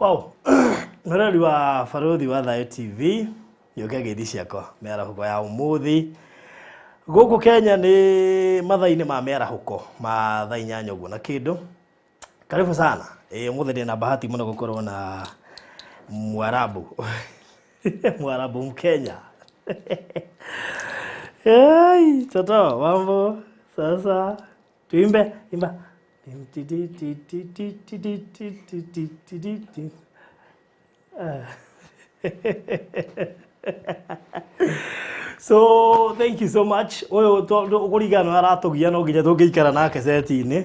Wow. Mwĩroreri wa Barũthi wa Thayũ TV, gĩũke ngeithi ciakwa mĩarahũko ya ũmũthĩ. Gũkũ Kenya nĩ mathaa-inĩ ma mĩarahũko ma thaa 8 ũguo na kĩndũ. Karibu sana. Ũmũthĩ ndĩna bahati mũno gũkorwo na Mwarabu. Mwarabu Mkenya. Hey, toto, mambo. Sasa tuimbe, imba. Ti ti ti ti ti ti ti ti ti ti ti ti ti. So thank you so much. Ũyũ kũringana na aratũgia no nginya tũngĩikara nake seti-inĩ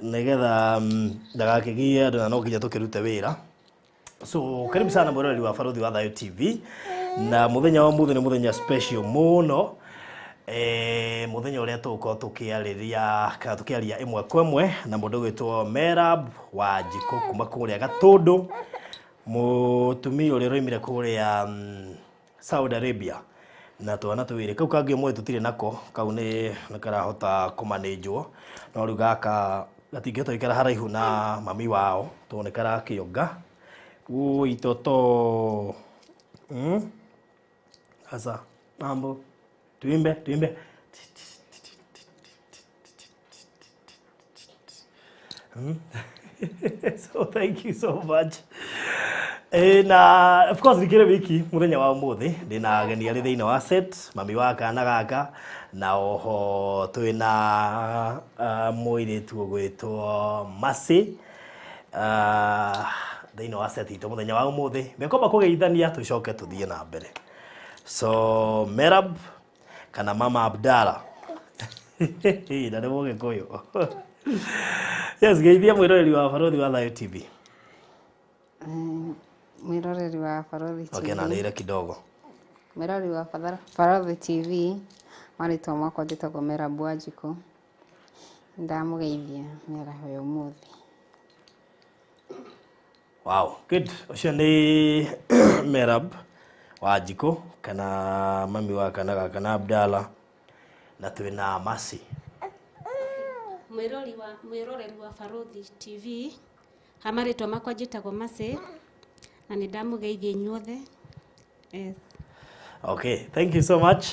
nĩgetha ndagakĩgie andũ na no nginya tũkĩrute wĩra. So karibu sana mwĩroreri wa Barũthi wa Thayũ TV, na mũthenya wa ũmũthĩ nĩ mũthenya special mũno, mũthenya ũrĩa tũgũkorwo tũkĩarĩria kana tũkĩaria ĩmwe kwa ĩmwe na mũndũ ũgwĩtwo Merab Wanjikũ kuma kũrĩa Gatũndũ, mũtumia ũrĩa ũroimire kũrĩa Saudi Arabia na twana twĩrĩ. Kau kangĩ ũmũthĩ tũtirĩ nako, kau nĩ karahota kũmanĩnjwo, no rĩu gaka gatingĩhota gũikara haraihu na mami wao tondũ nĩ karakĩonga. Ui toto. Sasa mambo, tuimbe tuimbe. So thank you so much. Na of course nikire wiki muthenya wa umuthi ndina ageni ari thiini wa set, mami wa kana gaka, na oho twina muiritu ugwitwo Mercy thiini wa set itu muthenya wa umuthi. Mekomba kugeithania tucoke tuthie na mbere. So Merab kana Mama Abdalla na nĩ Mũgĩkũyũ. Yes, geithia mwĩroreri wa Barũthi wa Thayũ TV. Mwĩroreri wa Barũthi TV. Okay, na nĩire kidogo. Mwĩroreri wa Barũthi TV, marĩtwa makwa njĩtagwo Merab Wanjikũ. Ndamũgeithia mĩaraho ya ũmũthĩ. Wow, good. Ũcio nĩ Merab Wanjikũ kana mami wa kana gaka na Abdalla, na twĩna Mercy. Mwĩroreri wa Barũthi TV, ha marĩtwa makwa njĩtagwo Mercy na nĩ ndamũgeithia inyuothe. Yes. Okay, thank you so much.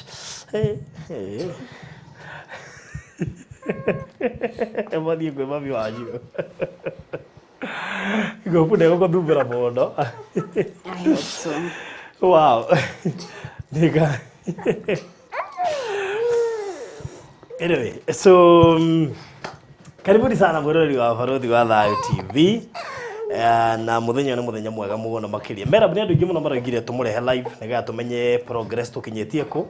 Hey, hey. Mathiĩ kwĩ mami wanyu. Ngũkũ ndegũkũthumbũra mũno. I hope so. Wow. Nĩga. Anyway, so karibuni sana mwĩroreri wa Barũthi wa Thayũ TV. Na mũthenya nĩ mũthenya mwega mũno makĩria. Merab nĩ andũ aingĩ mũno maraugire tũmũrehe live nĩgetha tũmenye progress tũkinyĩtie kũ,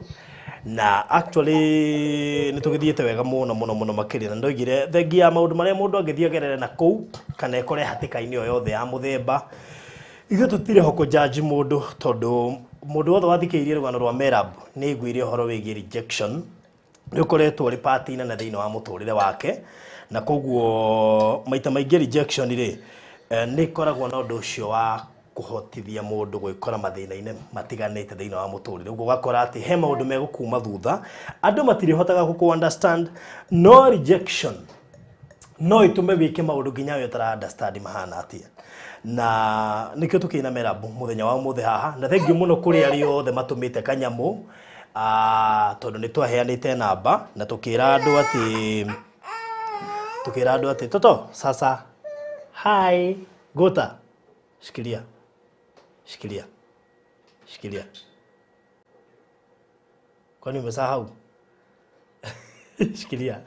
na actually nĩ tũgĩthiĩte wega mũno mũno mũno makĩria, na ndoigire thengia ya maũndũ marĩa mũndũ angĩthiĩ agerere na kũu kana ekore hatĩka-inĩ o yothe ya mũthemba. Ithuĩ tũtirĩ ho kũjudge mũndũ, tondũ mũndũ wothe wathikĩrĩirie rũgano rwa Merab nĩ aiguire ũhoro wĩgiĩ rejection, nĩ ũkoretwo ũrĩ part nene thĩinĩ wa mũtũrĩre wake, na koguo maita maingĩ rejection rĩ nĩ ĩkoragwo na ũndũ ũcio wa kũhotithia mũndũ gwĩkora mathĩna-inĩ matiganĩte thĩinĩ wa mũtũrĩre. Ũguo ũgakora atĩ he maũndũ megũkuma thutha, andũ matirĩhotaga gũkũ understand, no rejection no ĩtũme wĩke maũndũ nginya we ũtara understand mahana atĩa. Na nĩkĩo tũkĩrĩ na Merab mũthenya wa ũmũthĩ haha, na thengiũ mũno kũrĩ arĩa othe matũmĩte kanyamũ, tondũ nĩ twaheanĩte namba na tũkĩra andũ atĩ toto sasa hi gota shikilia shikilia shikilia, kwani umesahau? Shikilia.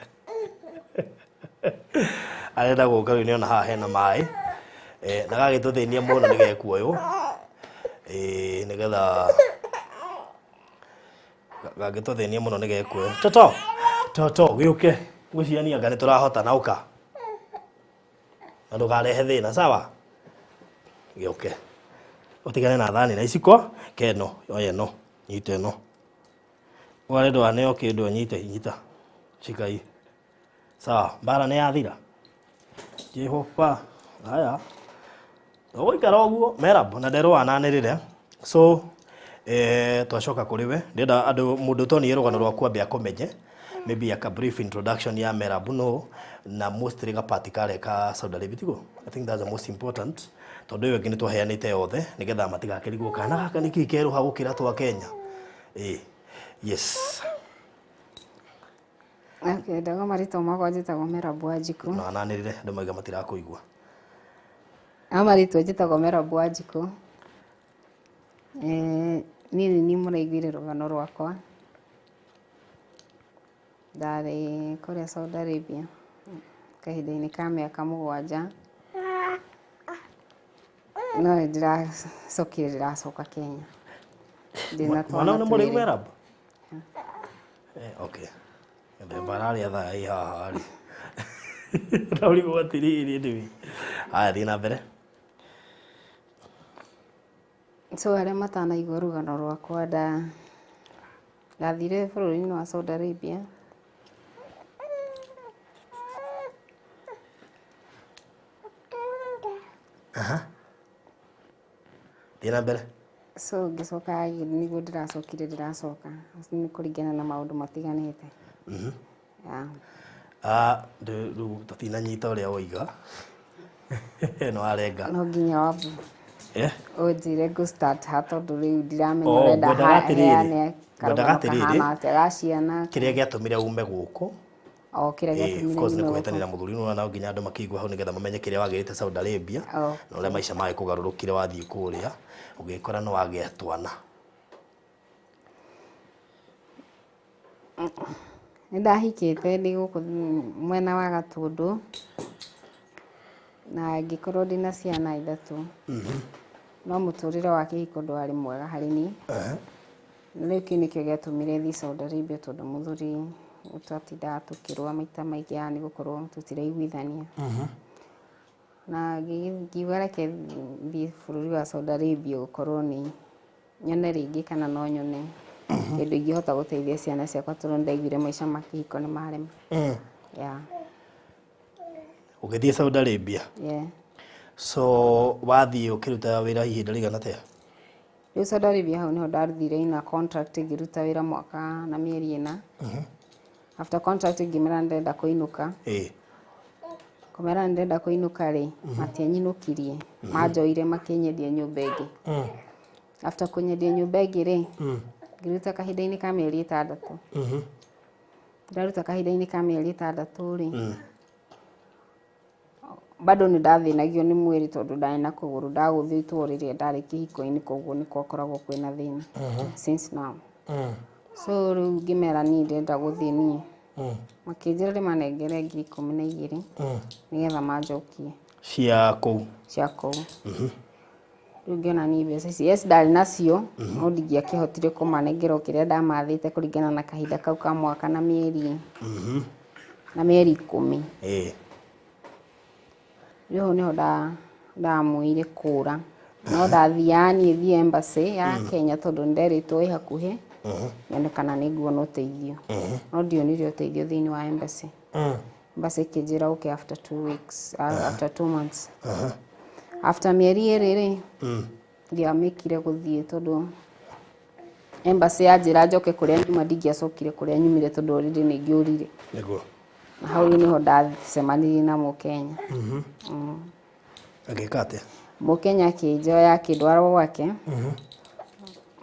Arenda gũka rĩu nĩona haha hena maĩ, na gagĩtũthĩnia mũno nĩ gekuoywo, nĩgetha gagĩtũthĩnia mũno nĩ gekuoywo. Toto toto gĩũke gwĩciania anga nĩ tũrahota, na ũka na ndũkarehe thĩna, sawa? Gĩũke ũtigane na thani na iciko keno, oya ĩno, nyita ĩno, wale ndwaneo kĩndũ anyite, nyita shika hii, sawa? Mbara nĩ yathira. Jehova, haya ũgũikara ũguo Merab na nderwo ananĩrĩre. So twacoka kũrĩ we, ndĩrenda andũ mũndũ ũtonire rũgano rwaku ambe akũmenye, maybe a brief introduction ya Merab no na mostly gapati karĩa ka Saudi Arabia, tiguo? I think that's the most important. Tondũ ĩyo ĩngĩ nĩ twaheanĩte yothe nĩgetha matigakĩrigwo kana gaka nĩkĩ kerũha gũkĩra twa Kenya. Ĩĩ. Yes. Okay, ndauga marĩtwa makwa njĩtagwo Merab Wanjikũ. No ananĩrĩre andũ maiga matirakũigua. Ha marĩtwa njĩtagwo Merab Wanjikũ. Niĩ nĩ niĩ mũraiguire rũgano rwakwa. Ndarĩ kũrĩa Saudi Arabia kahinda-inĩ ka mĩaka 7. No nĩ ndĩracokire ndĩracoka Kenya. Ndĩna Mwana twana nĩ mũrĩu twĩrĩ. Merab? Okay. Mĩthemba ararĩa thaa ĩ haha rĩ. Ndaũrigwo atĩrĩrĩ anyway. Haya thiĩ na mbere. So arĩa matanaigua rũgano rwakwa ndathire bũrũri-inĩ wa Saudi Arabia. Thiĩ na mbere. So ngĩcoka nĩguo ndĩracokire ndĩracoka nĩ kũringana na maũndũ matiganĩte. Yeah. Rĩu tũtinanyita ũrĩa woiga. No arenga. No nginya wambu ũnjĩre ngũ start ha tondũ rĩu ndiramenya Oh, ũrenda ngwendaga atĩrĩrĩ. heane Ngwendaga karũgano atĩrĩrĩ. kahana atĩa ga ciana Kĩrĩa gĩatũmire ume gũkũ. o kĩrĩa Of gĩatũmire course nĩ nyume gũkũ. kũhĩtanĩra mũthuri no na nginya andũ makĩigua hau nĩgetha mamenye kĩrĩa wagĩrĩte Saudi Arabia Oh. na ũrĩa maica magĩkũgarũrũkire wathiĩ kũrĩa ũgĩkora nĩ wagĩa twana. Nĩ ndahikĩte ndĩ gũkũ mwena wa Gatũndũ na ngĩkorwo ndĩna ciana 3. No mũtũrĩre wa kĩhiko ndwarĩ mwega harĩ niĩ. Na rĩu kĩu nĩkĩo gĩatũmire thiĩ Saudi Arabia tondũ mũthuri twatindaga tũkĩrũa maita maingĩ ya nĩ gũkorwo tũtiraiguithania. Na ngiuga reke thiĩ bũrũri wa Saudi Arabia gũkorwo nĩ nyone rĩngĩ kana no nyone kĩndũ ingĩhota gũteithia ciana ciakwa tondũ nĩndaiguire maica ma kĩhiko nĩ marema. Yeah. Ũgĩthiĩ Saudi Arabia. Yeah. So wathiĩ ũkĩruta wĩra ihinda rĩigana atĩa? Rĩu Saudi Arabia hau nĩho ndaruthire ina contract ngĩruta wĩra mwaka na mĩeri 4. After contract ngĩmera ndĩrenda kũinũka. Kũmera ndĩrenda kũinũka rĩ, matianyinũkirie. Manjoire makĩnyendia nyũmba ĩngĩ. After kũnyendia nyũmba ĩngĩ rĩ, ngĩruta kahinda-inĩ ka mĩeri 6. Ndaruta kahinda-inĩ ka mĩeri 6 rĩ, bado nĩ ndathĩnagio nĩ mwĩrĩ tondũ ndarĩ na kũgũrũ ndagũthĩtwo rĩrĩa ndarĩ kĩhiko-inĩ koguo nĩ gwakoragwo kwĩna thĩna since now. So rĩu ngĩmera niĩ ndĩrenda gũthiĩ niĩ. Makĩnjĩra ndĩmanengere ngiri 12 nĩgetha manjokie. Cia kũu? Cia kũu. Rĩu ngĩona niĩ mbeca ici, yes ndarĩ nacio, no ndingĩakĩhotire kũmanengera o kĩrĩa ndamathĩte kũringana na kahinda kau ka mwaka na mĩeri na mĩeri 10. Rĩu hau nĩho ndamũire kũra. No ndathiaga niĩ thiĩ embassy ya Kenya tondũ nĩnderĩtwo ĩ hakuhĩ, nyone kana nĩ nguona ũteithio. No ndionire ũteithio thĩinĩ wa embassy. Embassy ĩkĩnjĩra ũke after 2 weeks, after 2 months. After mĩeri 2 rĩ, ndiamĩkire gũthiĩ tondũ embassy yanjĩra njoke kũrĩa nyuma ndingĩacokire kũrĩa nyumire tondũ already nĩ ngĩũrire. Nĩguo. Na hau rĩu nĩho ndacemanirie na Mũkenya. Agĩka atĩa? Mũkenya akĩnjoya akĩndwara gwake.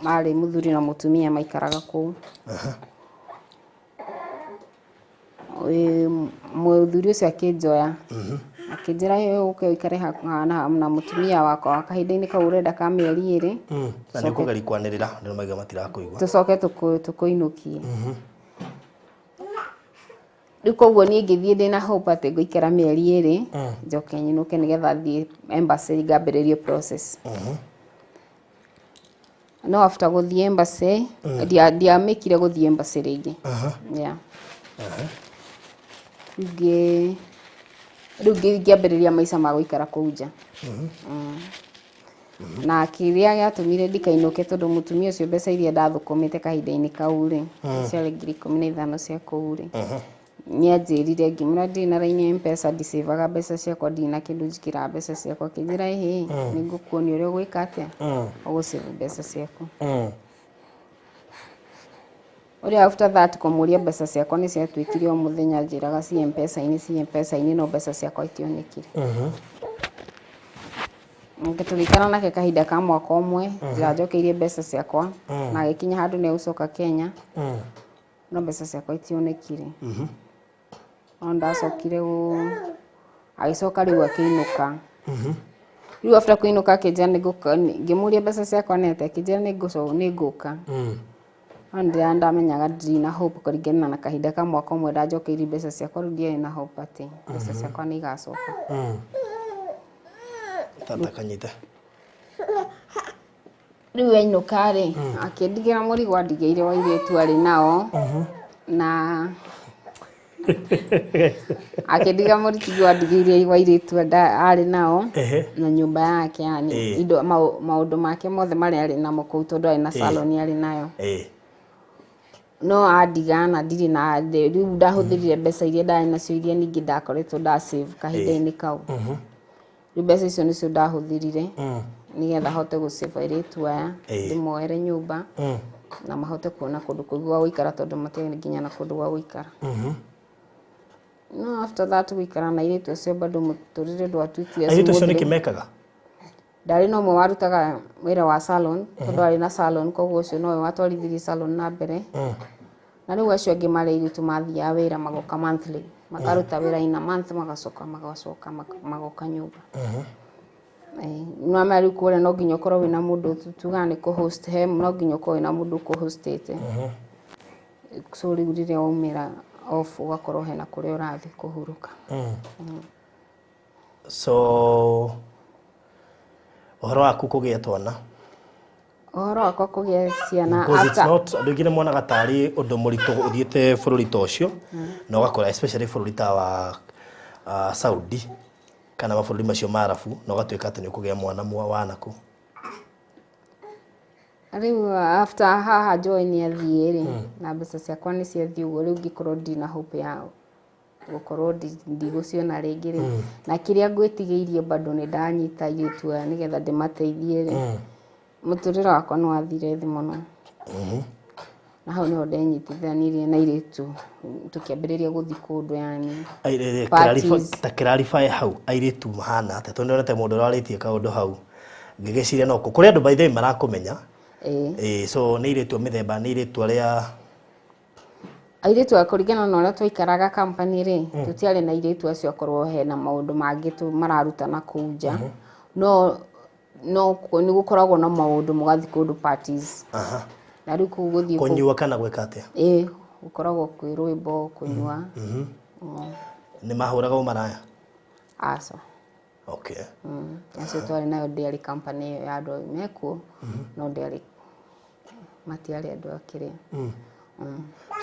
Marĩ mũthuri na mũtumia maikaraga kũu. Mũthuri ũcio akĩnjoya. Akĩnjĩra we ũke ũikare na mũtumia wakwa kahinda-inĩ kau ũrenda ka mĩeri 2. Na nĩ ũkũgeria kwanĩrĩra andũ maiga matirakũigua. Tũcoke tũkũinũkie. Rĩu koguo niĩ ngĩthiĩ ndĩna hope atĩ ngũikara mĩeri 2, njoke nyinũke nĩgetha thiĩ embassy ngambĩrĩrie process. No after gũthiĩ embassy, ndiamĩkire gũthiĩ embassy rĩngĩ. Yeah. Rĩu ngĩambĩrĩria maica ma gũikara kũu nja. Na kĩrĩa gĩatũmire ndikainũke tondũ mũtumia ũcio mbeca iria ndathũkũmĩte kahinda-inĩ kau rĩ, ciarĩ ngiri 15 cia kũu rĩ. Nĩanjĩrire ngĩmwĩra ndirĩ na raini ya M-Pesa, ndicĩvaga mbeca ciakwa, ndirĩ na kĩndũ njĩkĩraga mbeca ciakwa. Akĩnjĩra ĩhĩ, nĩngũkuonia ũrĩa ũgwĩka atĩa, ũgũcĩvu mbeca ciaku. Ũrĩa after that kũmũria mbeca ciakwa nĩ ciatuĩkire o mũthenya anjĩraga ci M-Pesa-inĩ, ci M-Pesa-inĩ, no mbeca ciakwa itionekire. Tũgĩikara nake kahinda ka mwaka ũmwe, ndiranjokeirie mbeca ciakwa, na agĩkinya handũ nĩ egũcoka Kenya, no mbeca ciakwa itionekire. No ndacokire agĩcoka rĩu akĩinũka. Rĩu after kũinũka akĩnjĩra nĩngũka, ngĩmũria mbeca ciakwa nĩ atĩa, akĩnjĩra nĩngũka. No ndamenyaga ndirĩ na hope kũringana na kahinda ka mwaka ũmwe ndanjokeirie mbeca ciakwa, rĩu ndiarĩ na hope atĩ mbeca ciakwa nĩ igacoka. Tata kanyite. Rĩu ainũka rĩ, akĩndigĩra mũrigo andigĩire wa airĩtu arĩ nao, na akĩndiga mũrigo andigĩire wa airĩtu arĩ nao, na nyũmba yake, yani indo maũndũ make mothe marĩa arĩ namo kũu, tondũ arĩ na salon arĩ nayo. No andiga na ndirĩ na rĩu ndahũthĩrire mbeca iria ndarĩ nacio, iria ningĩ ndakoretwo nda save kahinda-inĩ kau. Rĩu mbeca icio nĩcio ndahũthĩrire nĩgetha hote gũ-save airĩtu aya, ndĩmoere nyũmba na mahote kuona kũndũ kũngĩ gwa gũikara, tondũ matiarĩ nginya na kũndũ gwa gũikara. No after that gũikara na airĩtu acio bado mũtũrĩre ndwatuĩkire Airĩtu acio nĩkĩ mekaga? Ndarĩ na ũmwe warutaga wĩra wa salon, tondũ arĩ na salon, koguo ũcio nowe watwarithirie salon na mbere. Na rĩu acio angĩ marĩ airĩtu mathiaga wĩra magoka monthly, makaruta wĩra in a month, magacoka magacoka magoka nyũmba. No ma rĩu kũrĩa no nginya ũkorwo wĩna mũndũ, tugaga nĩ kũ-host he, no nginya ũkorwo wĩna mũndũ ũkũ-hostĩte. So rĩu rĩrĩa waumĩra off ũgakorwo hena kũrĩa ũrathiĩ kũhurũka. So ũhoro waku kũgĩa twana? Ũhoro wakwa kũgĩa ciana Because it's not, andũ aingĩ nĩ monaga tarĩ ũndũ mũritũ ũthiĩte bũrũri ta ũcio, na ũgakora especially bũrũri ta wa Saudi kana mabũrũri macio ma Arabu, na ũgatuĩka atĩ nĩ ũkũgĩa mwana wa nakũu. Rĩu after haha Joy nĩ athiĩ rĩ, na mbeca ciakwa nĩ ciathiĩ ũguo, rĩu ngĩkorwo ndina hope ya gũkorwo ndigũciona rĩngĩ rĩ, na kĩrĩa ngwĩtigĩirie bado nĩ ndanyita airĩtu aya nĩgetha ndĩmateithie rĩ, mũtũrĩre wakwa nĩ wathire thĩ mũno. Na hau niho ndenyitithanirie na airĩtu, tũkĩambĩrĩria gũthiĩ kũndũ, yani parties. Ta clarify hau, airĩtu mahana atĩa? Tondũ nĩonete mũndũ ũrarĩtie kaũndũ hau ngĩgĩciria no kũrĩ andũ by the way marakũmenya. So nĩ airĩtu a mĩthemba, nĩ airĩtu arĩa Airĩtu a kũringana na ũrĩa twaikaraga company rĩ, tũtiarĩ na airĩtu acio akorwo hena maũndũ mangĩ mararuta na kũu nja, no no nĩ gũkoragwo na maũndũ mũgathiĩ kũndũ parties. Na rĩu kũu gũthiĩ kũnyua kana gwĩka atĩa? Ĩĩ, gũkoragwo kwĩ rwĩmbo, kũnyua. Nĩ mahũraga ũmaraya? Aca. Acio twarĩ nayo ndĩarĩ company ĩyo ya andũ mekuo, no ndĩarĩ, matiarĩ andũ a kĩrĩa.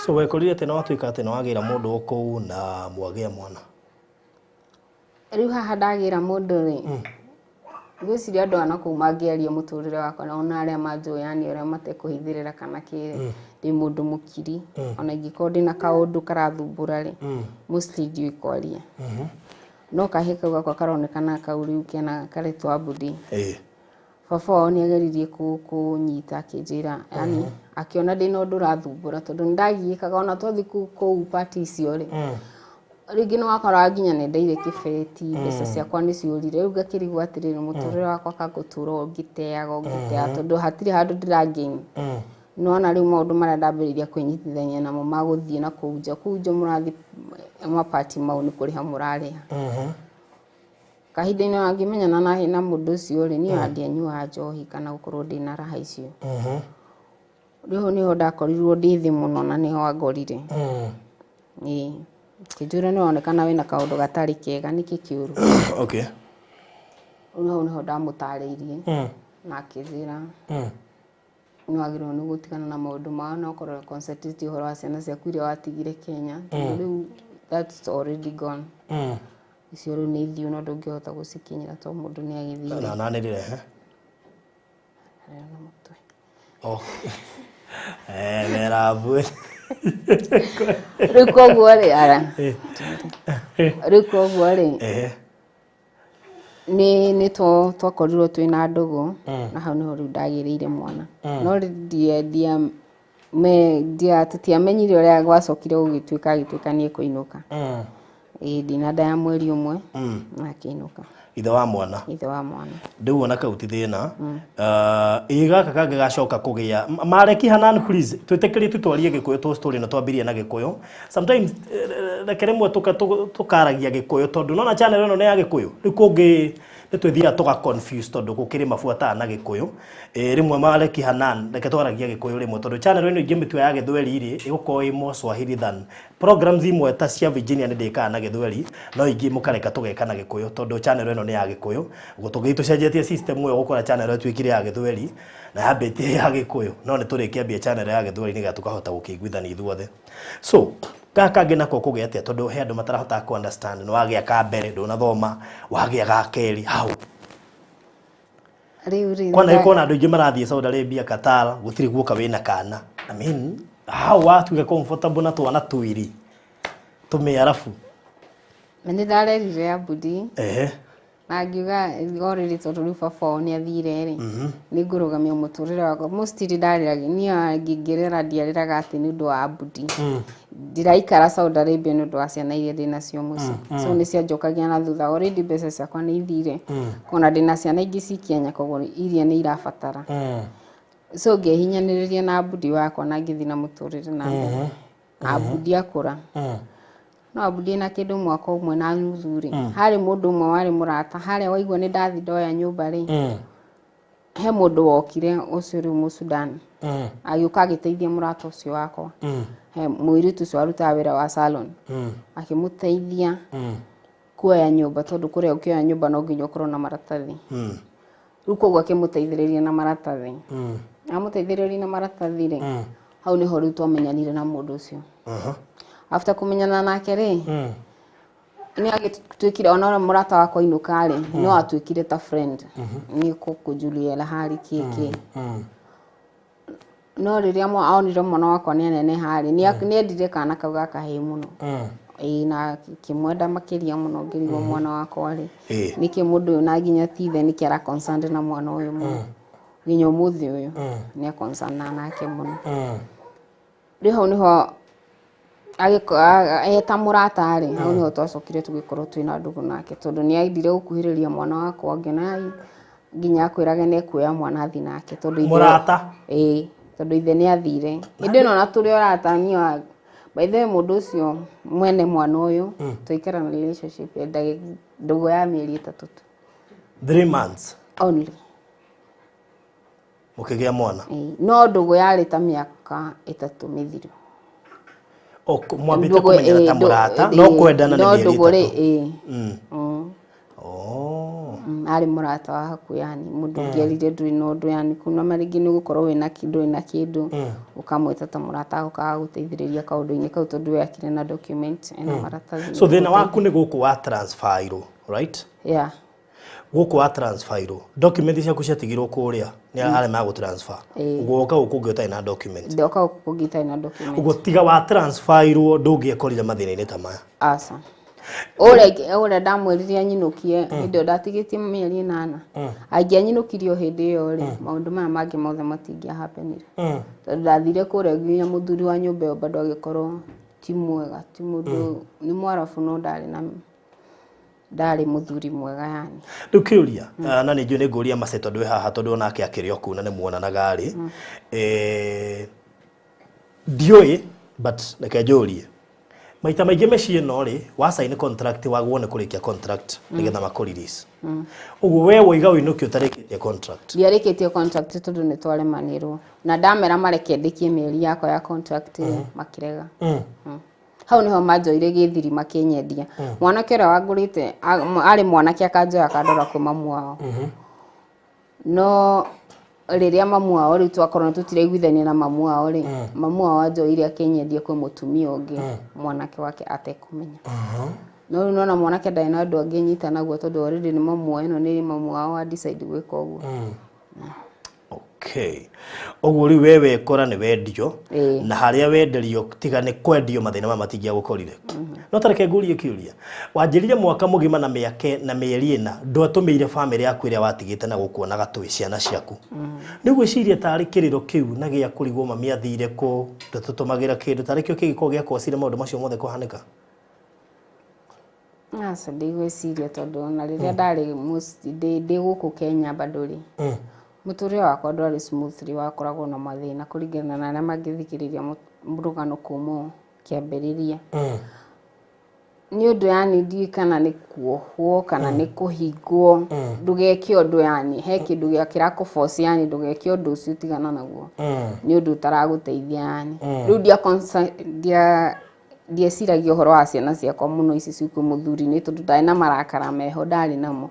So wekorire atĩ nĩ watuĩka atĩ nĩ wagĩra mũndũ o kũu na mwagĩa mwana? Rĩu haha ndagĩra mũndũ rĩ, ngwĩciria andũ a nakũu mangĩaria mũtũrĩre wakwa na ona arĩa manjũĩ, yani ũrĩa matekũhithĩrĩra kana kĩrĩ, ndĩ mũndũ mũkiri. Ona ingĩkorwo ndĩna kaũndũ karathumbũra rĩ, mostly ndiũĩ kwaria. No kahĩĩ kau gakwa karonekana kau rĩu kena karetwo Abudi. Baba wao nĩ ageririe kũnyita akĩnjĩra, yani akĩona ndĩna ũndũ ũrathumbũra, tondũ nĩ ndagiĩkaga ona twathiĩ kũu party icio rĩ, rĩngĩ nĩ wakoraga nginya nĩ ndeire kĩbeti, mbeca ciakwa nĩ ciũrire. Rĩu ngakĩrigwo atĩrĩrĩ, mũtũrĩre wakwa kangũtũra ũngĩteaga, tondũ hatirĩ handũ ndĩra-gain. Nĩwona rĩu maũndũ marĩa ndambĩrĩirie kwĩnyitithania namo ma gũthiĩ na kũu nja, kũu nja mũrathiĩ mapati mau nĩ kũrĩha mũrarĩha. Kahinda-inĩ ngĩmenyana na mũndũ ũcio rĩ, niĩ ona ndianyuaga njohi kana gũkorwo ndĩna raha icio. Rĩu nĩho ndakorirwo ndĩ thĩ mũno na nĩho angorire. Ĩĩ, kĩnjũra nĩ wonekana wĩna kaũndũ gatarĩ kega, nĩkĩ kĩũru? Rĩu hau nĩho ndamũtarĩirie na akĩnjĩra nĩ wagĩrĩirwo nĩ gũtigana na maũndũ mao na ũkorwo concentrate ũhoro wa ciana ciaku iria watigire Kenya, tondũ rĩu that's already gone. Icio rĩu nĩ ithiũ no ndũngĩhota gũcikinyĩra tondũ mũndũ nĩ agĩthire. Na nanĩrĩre he? Na mũtwe. Merabu. Rĩu koguo rĩ, ara. Rĩu koguo rĩ, nĩ twakorirwo twĩna ndũgũ, na hau nĩho rĩu ndagĩrĩire mwana. No tũtiamenyire ũrĩa gwacokire gũgĩtuĩka, agĩtuĩka nĩ ekũinũka. Ĩĩ, ndĩna nda ya mweri ũmwe na akĩinũka. Ithe wa mwana. Ithe wa mwana. Rĩu ona kau ti thĩna. Ĩ gaka kangĩ gacoka kũgĩa Mareki Hanan, please twĩtĩkĩrie tũtwarie Gĩkũyũ tũ story na twambirie na Gĩkũyũ. Sometimes reke rĩmwe tũkaragia Gĩkũyũ tondũ nona channel ĩno nĩ ya Gĩkũyũ. Rĩu kũngĩ nĩ twĩthiaga tũga confuse tondũ gũkĩrĩ mabuataga na Gĩkũyũ. Rĩmwe Mareki Hanan reke twaragia Gĩkũyũ rĩmwe tondũ channel ĩno ingĩmĩtua ya Gĩthweri rĩ ĩgũkorwo ĩ more Swahili than programs imwe ta cia Virginia nĩ ndĩkaga na Gĩthweri no ingĩ mũkareka tũgeka na Gĩkũyũ tondũ channel ĩno nĩ ya Gĩkũyũ. Ũguo tũngĩthiĩ tũcenjetie system ĩyo gũkora channel ĩtuĩkire ya Gĩthweri na yambĩtie ya Gĩkũyũ no nĩ tũrĩkĩambia channel ya Gĩthweri nĩgetha tũkahota gũkĩiguithania ithuothe. So gaka kangĩ nako kũgĩa atĩa tondũ he andũ matarahota kũ understand nĩ wagĩa ka mbere ndũnathoma wagĩa ga kerĩ how? Rĩu rĩ Kwana ĩkona andũ aingĩ marathiĩ Saudi Arabia, Qatar gũtirĩ guoka wĩna kana. I mean, how watuĩka comfortable na twana twĩrĩ tũmĩarabu? Nĩ ndarerire Abudi. Ehe. Na ngiuga already tondũ rĩu baba wao nĩ athire rĩ, nĩ ngũrũgamia mũtũrĩre wakwa. Mostly ndarĩraga niĩ, ngĩrĩra ndiarĩraga atĩ nĩ ũndũ wa Abudi. Ndiraikara Saudi Arabia nĩ ũndũ wa ciana iria ndĩnacio mũciĩ, so nĩ cianjokagia na thutha. Already mbeca ciakwa nĩ ithire, kona ndĩna ciana ingĩ ci Kenya, koguo iria nĩ irabatara. So ngĩhinyaniria na Abudi wakwa na ngĩthiĩ na mũtũrĩre na mbere. Abudi akũra, no Abudi na kĩndũ mwaka ũmwe na nuthu rĩ, harĩ mũndũ ũmwe warĩ mũrata harĩa waigua nĩ ndathi ndoya nyũmba rĩ, he mũndũ wokire ũcio rĩu Mũsudan agĩũka agĩteithia mũrata ũcio wakwa. He mũirĩtu ũcio warutaga wĩra wa salon, akĩmũteithia kuoya nyũmba tondũ kũrĩa ũkĩoya nyũmba no nginya ũkorwo na maratathi. Rĩu koguo akĩmũteithĩrĩria na maratathi. Amũteithĩrĩria na maratathi rĩ, hau nĩho rĩu twamenyanire na mũndũ ũcio. After kũmenyana nake rĩ, nĩ agĩtuĩkire ona mũrata wakwa inũka rĩ, no atuĩkire ta friend nĩ kũnjulia hali kĩ kĩ. No rĩrĩa onire mwana wakwa nĩ aneneha rĩ, nĩ endire kana kau ga kahĩĩ mũno. Ĩĩ, na kĩmwenda makĩria mũno. Ngĩrigwo mwana wakwa rĩ, nĩkĩ mũndũ ũyũ na nginya ti ithe, nĩkĩ ara concerned na mwana ũyũ mũno? Nginya ũmũthĩ ũyũ nĩ concerned nake mũno. Rĩu hau nĩho eta mũrata rĩ, hau nĩho twacokire tũgĩkorwo twĩna ndũgũ nake tondũ nĩ endire gũkuhĩrĩria mwana wakwa. Ngĩona nginya akwĩrage nĩ ekuoya mwana athi nake tondũ Mũrata? Ĩĩ, tondũ ithe nĩ athire. Hĩndĩ ĩno na tũrĩ orata niĩ by the way, mũndũ ũcio mwene mwana ũyũ twaikara na relationship ya ndũgũ ya mĩeri 3 tu. 3 months? Only. Mũkĩgĩa mwana? Ĩĩ, no ndũgũ yarĩ ta mĩaka 3 mĩthiru. O, mwambĩte kũmenyana ta mũrata no kwendana nĩ no mĩeri ndũgũ rĩ 3. Ĩĩ. Oh. Arĩ mũrata wa hakuhĩ, yani mũndũ ũngĩerire ndũrĩ na ũndũ, yani kuna marĩngĩ nĩ ũgũkorwo wĩna kĩndũ, wĩna kĩndũ ũkamwĩta ta mũrata agokaga gũteithĩrĩria kaũndũ-inĩ kau tondũ we akĩrĩ na document ena maratathi. So thĩna waku nĩ gũkũ wa transferirwo, right? Yeah. Gũkũ wa transferirwo, document ciaku ciatigirwo kũrĩa nĩ arĩa magũ transfer. Ĩĩ. Ũguo woka gũkũ ũngĩ ũtarĩ na document. Ndoka gũkũ kũngĩ itarĩ na document. Ũguo tiga wa transferirwo ndũngĩekorire mathĩna-inĩ ta maya. Aca, ũrĩa ndamwĩrire anyinũkie hĩndĩ ĩyo ndatigĩtie mĩeri 8, angĩanyinũkirie o hĩndĩ ĩyo rĩ, maũndũ maya mangĩ mothe matingĩahapenire tondũ ndathire kũrĩa nginya mũthuri wa nyũmba ĩyo bado agĩkorwo ti mwega, ti mũndũ, nĩ mwarabu no ndarĩ na ndarĩ mũthuri mwega yani. Rĩu kĩũria na nĩ njũĩ nĩ ngũria Mace tondũ wĩ haha tondũ onake akĩrĩ o kũu na nĩ muonanaga rĩ, ndiũĩ but reke njũrie. Maita maingĩ mĩciĩ ĩno rĩ, wa sign contract wagwo nĩ kũrĩkia contract nĩgetha makũ release. Ũguo we woiga ũinũkio ũtarĩkĩtie contract? Ndiarĩkĩtie contract tondũ nĩ twaremanĩrwo na ndamera mareke ndĩkie mĩeri yakwa ya contract rĩ, makĩrega. Hau niho manjoire gĩthiri makĩnyendia. Mwanake ũrĩa wangũrĩte arĩ mwanake akanjoya akandwara kwĩ mamu wao, no rĩrĩa mamu wao rĩu twakorwo tũtiraiguithania na mamu wao rĩ, mamu wao anjoire akĩnyendia kwĩ mũtumia ũngĩ mwanake wake atekũmenya. No rĩu nona mwanake ndarĩ na ũndũ angĩnyita naguo tondũ already nĩ mamu wao, ĩno nĩ mamu wao wa decide gwĩka ũguo. Okay, ũguo rĩu we wekora nĩ wendio? Ĩĩ. Na harĩa wenderio, tiga nĩ kwendio mathĩna maya matingĩagũkorire. No tareke ngũrie kĩũria. Wanjĩrire mwaka mũgima na mĩake na mĩeri 4 ndwatũmĩire bamĩrĩ yaku ĩrĩa watigĩte na gũkuonaga twĩ ciana ciaku. Nĩ gwĩciria tarĩ kĩrĩro kĩu na gĩa kũrigwo mami athire kũ, ndatũtũmagĩra kĩndũ, tarĩ kĩo kĩngĩkorwo gĩakocire maũndũ macio mothe kũhanĩka? Aca, ndigwĩciria, tondũ ona rĩrĩa ndarĩ ndĩ gũkũ Kenya bado rĩ, mũtũrĩre wakwa ndwarĩ smoothly, wakoragwo na mathĩna kũringana na arĩa mangĩthikĩrĩria rũgano kuma kĩambĩrĩria. Nĩ ũndũ yani ndiũĩ kana nĩ kuohwo kana nĩ kũhingwo ndũgeke ũndũ, yani he kĩndũ gĩa kĩrakũforce, yani ndũgeke ũndũ ũcio, tigana naguo, nĩ ũndũ ũtaragũteithia. Yani rĩu ndieciragia ũhoro wa ciana ciakwa mũno ici cikwĩ mũthuri-inĩ, tondũ ndarĩ na marakara meho, ndarĩ namo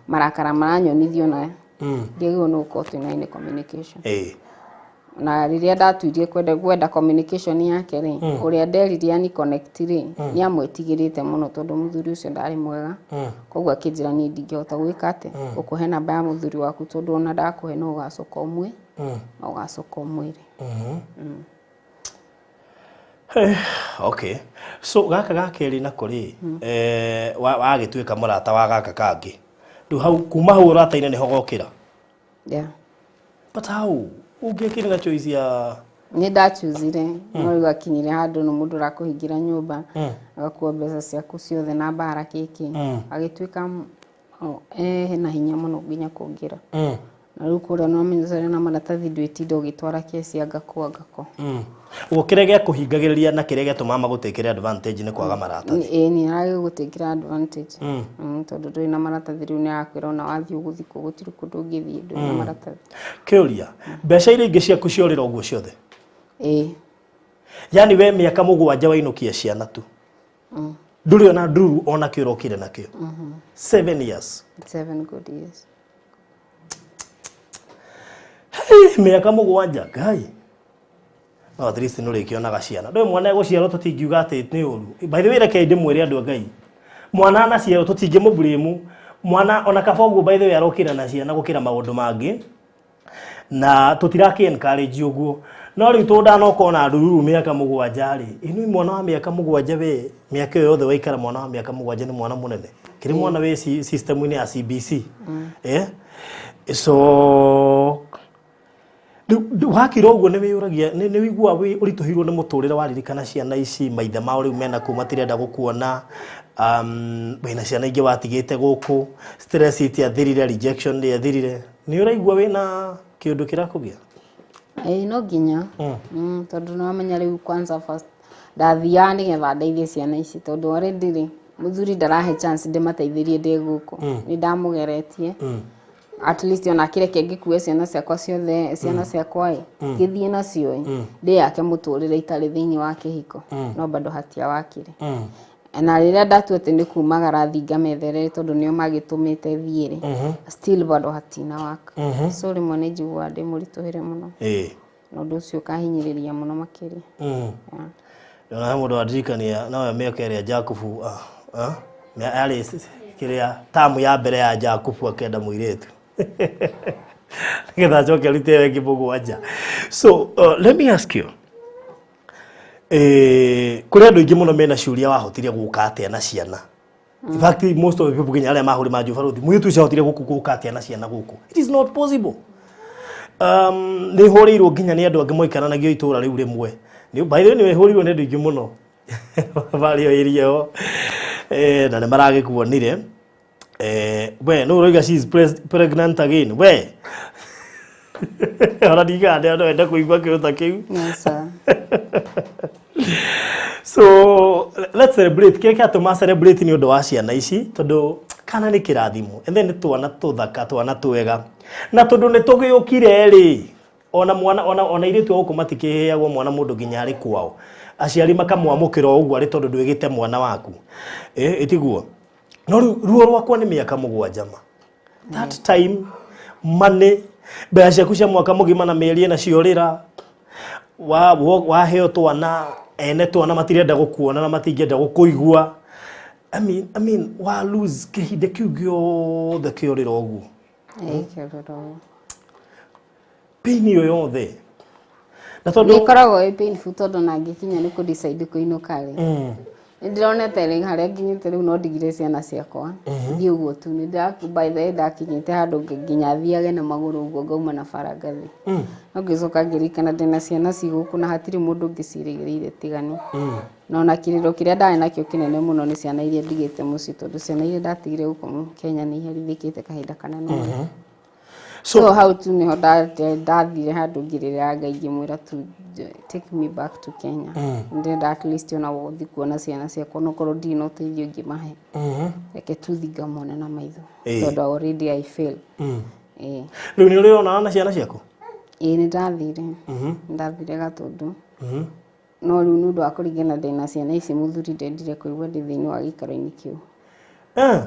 marakara maranyonithio na ndiagĩrĩirwo nĩ gũkorwo twĩna any communication. Na rĩrĩa ndatuirie kwenda communication yake rĩ, ũrĩa nderire ani connect rĩ, nĩ amwĩtigĩrĩte mũno tondũ mũthuri ũcio ndarĩ mwega. Koguo akĩnjĩra niĩ ndingĩhota gwĩka atĩ gũkũhe namba ya mũthuri waku, tondũ ona ndakũhe no ũgacoka ũmwe no ũgacoka ũmwĩre. Okay, so gaka ga kerĩ nako rĩ, wagĩtuĩka mũrata wa gaka kangĩ rĩu, hau kuma hau ũrata-inĩ nĩho gokĩra? Yeah. But how ũngĩkĩrĩ na choice ya? Nĩ ndachuzire, no rĩu akinyire handũ no mũndũ ũrakũhingĩra nyũmba, agakua mbeca ciaku ciothe na mbara kĩkĩ, agĩtuĩka na hinya mũno nginya kũngĩra. Na rĩu kũrĩa no amenyecere na maratathi, ndwĩtinda ũgĩtwara kesi angako angako. Ũguo kĩrĩa gĩakũhingagĩrĩria na kĩrĩa gĩatũmaga magũtĩkĩre advantage nĩ kwaga maratathi? Ĩĩ, nĩ aragĩgũtĩkĩra advantage, tondũ ndũrĩ na maratathi. Rĩu nĩ arakwĩra ona wathiĩ ũgũthikwo, gũtirĩ kũndũ ũngĩthiĩ, ndũrĩ na maratathi. Kĩũria, mbeca iria ingĩ ciaku ciorĩra ũguo ciothe? Ĩĩ. Yani we mĩaka 7 wainũkia ciana tu, ndũrĩ ona ndururu ona kĩ ũrokire nakĩo, 7 years? 7 good years. Hey, mĩaka 7, ngai. No at least nĩ ũrĩkĩonaga ciana, ndũĩ mwana egũciarwo, tũtingiuga atĩ nĩ ũru. By the way, reke ndĩmwĩre andũ a Ngai, mwana anaciarwo tũtingĩmũblame mwana ona kaba ũguo. By the way, arokĩra na ciana gũkĩra maũndũ mangĩ, na tũtirakĩ encourage ũguo. No rĩu tondũ ndanoka ona ndururu mĩaka 7 rĩ, ĩno mwana wa mĩaka 7, we mĩaka ĩyo yothe waikara, mwana wa mĩaka 7 nĩ mwana mũnene, kĩrĩ mwana wĩ system-inĩ ya CBC. So rĩu wakira ũguo nĩ wĩyũragia, nĩ wĩiguaga wĩ ũritũhĩirwo nĩ mũtũrĩre waririkana ciana ici, maithe mao rĩu mena kũu matirenda gũkuona, wĩna ciana ingĩ watigĩte gũkũ, stress itiathirire, rejection ndĩathirire, nĩ ũraigua wĩna kĩũndũ kĩrakũgĩa? Ĩĩ, no nginya, tondũ nĩ wamenya rĩu kwanza first ndathiaga nĩgetha ndeithie ciana ici, tondũ already rĩ, mũthuri ndarahe chance ndĩmateithĩrie ndĩ gũkũ. Nĩ ndamũgeretie at least ona kĩreke ngĩkue ciana ciakwa ciothe, ciana ciakwa ĩ ngĩthiĩ nacio ĩ ndĩyake mũtũrĩre itarĩ thĩinĩ wa kĩhiko, no bado hatia wakire. Na rĩrĩa ndatua atĩ nĩ kumagara thiĩ ngamethere, tondũ nĩo magĩtũmĩte thiĩ rĩ, still bado hatina waka. So rĩmwe nĩ njiguaga ndĩ mũritũhĩre mũno, na ũndũ ũcio ũkahinyĩrĩria mũno makĩria. Yeah. Ndona he mũndũ wandirikania nowe mĩaka ĩrĩa Jakubu yarĩ kĩrĩa tamu ya mbere ya Jakubu akĩenda mũirĩtu nĩgetha acoke arute ĩyo ĩngĩ 7. So let me ask you, kũrĩ andũ aingĩ mũno mena ciũria, wahotire gũka atĩa na ciana? In fact, most of the people nginya arĩa mahũrĩ manjũ barothi, mũirĩtu ũcio ahotire gũkũ gũka atĩa na ciana gũkũ? It is not possible. Nĩ hũrĩirwo nginya nĩ andũ angĩ moikaranagia itũra rĩu rĩmwe. By the way, nĩ hũrĩirwo nĩ andũ aingĩ mũno barĩ ĩyo area ĩyo, na nĩ maragĩkuonire. We no ũroiga she is pregnant again. We ona ndigaga no enda kũigua kĩũndũ ta kĩu. Yes, sir. So let's celebrate. Kĩrĩa kĩratũma celebrate nĩ ũndũ wa ciana ici, tondũ kana nĩ kĩrathimo, and then nĩ twana tũthaka, twana twega, na tondũ nĩ tũgĩũkire rĩ, ona mwana ona airĩtu a gũkũ matikĩheagwo mwana mũndũ nginya arĩ kwao, aciari makamwamũkĩra o ũguo arĩ, tondũ ndwĩgĩte mwana waku, ĩtiguo. No rĩu ruo rwakwa nĩ mĩaka 7 ma that time, money, mbeca ciaku cia mwaka mũgima na mĩeri ĩna ciorĩra, waheo twana, ene twana matirenda gũkuona na matingĩenda gũkũigua. I mean, wa lose kĩhinda kĩu gĩothe kĩorĩra ũguo. Ĩĩ, kĩorĩra ũguo. Pain ĩyo yothe na Nĩ tondũ ĩkoragwo ĩ painful, tondũ na ngĩkinya nĩ kũ decide kũinũka rĩ, Nĩndĩronete rĩ harĩa nginyĩte rĩu no ndigire ciana ciakwa thiĩ ũguo tu. By the way ndakinyĩte handũ nginya thiage na magũrũ ũguo ngauma na bara ngathi. No ngĩcoka ngĩririkana ndĩna ciana ci gũkũ na hatirĩ mũndũ ũngĩciĩrĩgĩrĩire tigani. Na ona kĩrĩro kĩrĩa ndarĩ nakĩo kĩnene mũno nĩ ciana iria ndigĩte mũciĩ, tondũ ciana iria ndatigire gũkũ Kenya nĩ iherithĩkĩte kahinda kanene mũno. So hau tu niho ndathire handũ ngĩrĩra Ngai ngĩmwĩra tu, "Take me back to Kenya." Ndĩrenda at least ona gũthiĩ kuona ciana ciakwa, onokorwo ndirĩ na ũteithio ingĩmahe, reke tu thiĩ ngamone na maitho, tondũ already I fail. Ĩĩ. Rĩu nĩ ũrĩ onana na ciana ciaku? Ĩĩ, nĩ ndathire Gatũndũ, no rĩu nĩ ũndũ wa kũringana ndĩna ciana ici, mũthuri ndendire kũigua ndĩ thĩinĩ wa gĩikaro-inĩ kĩu.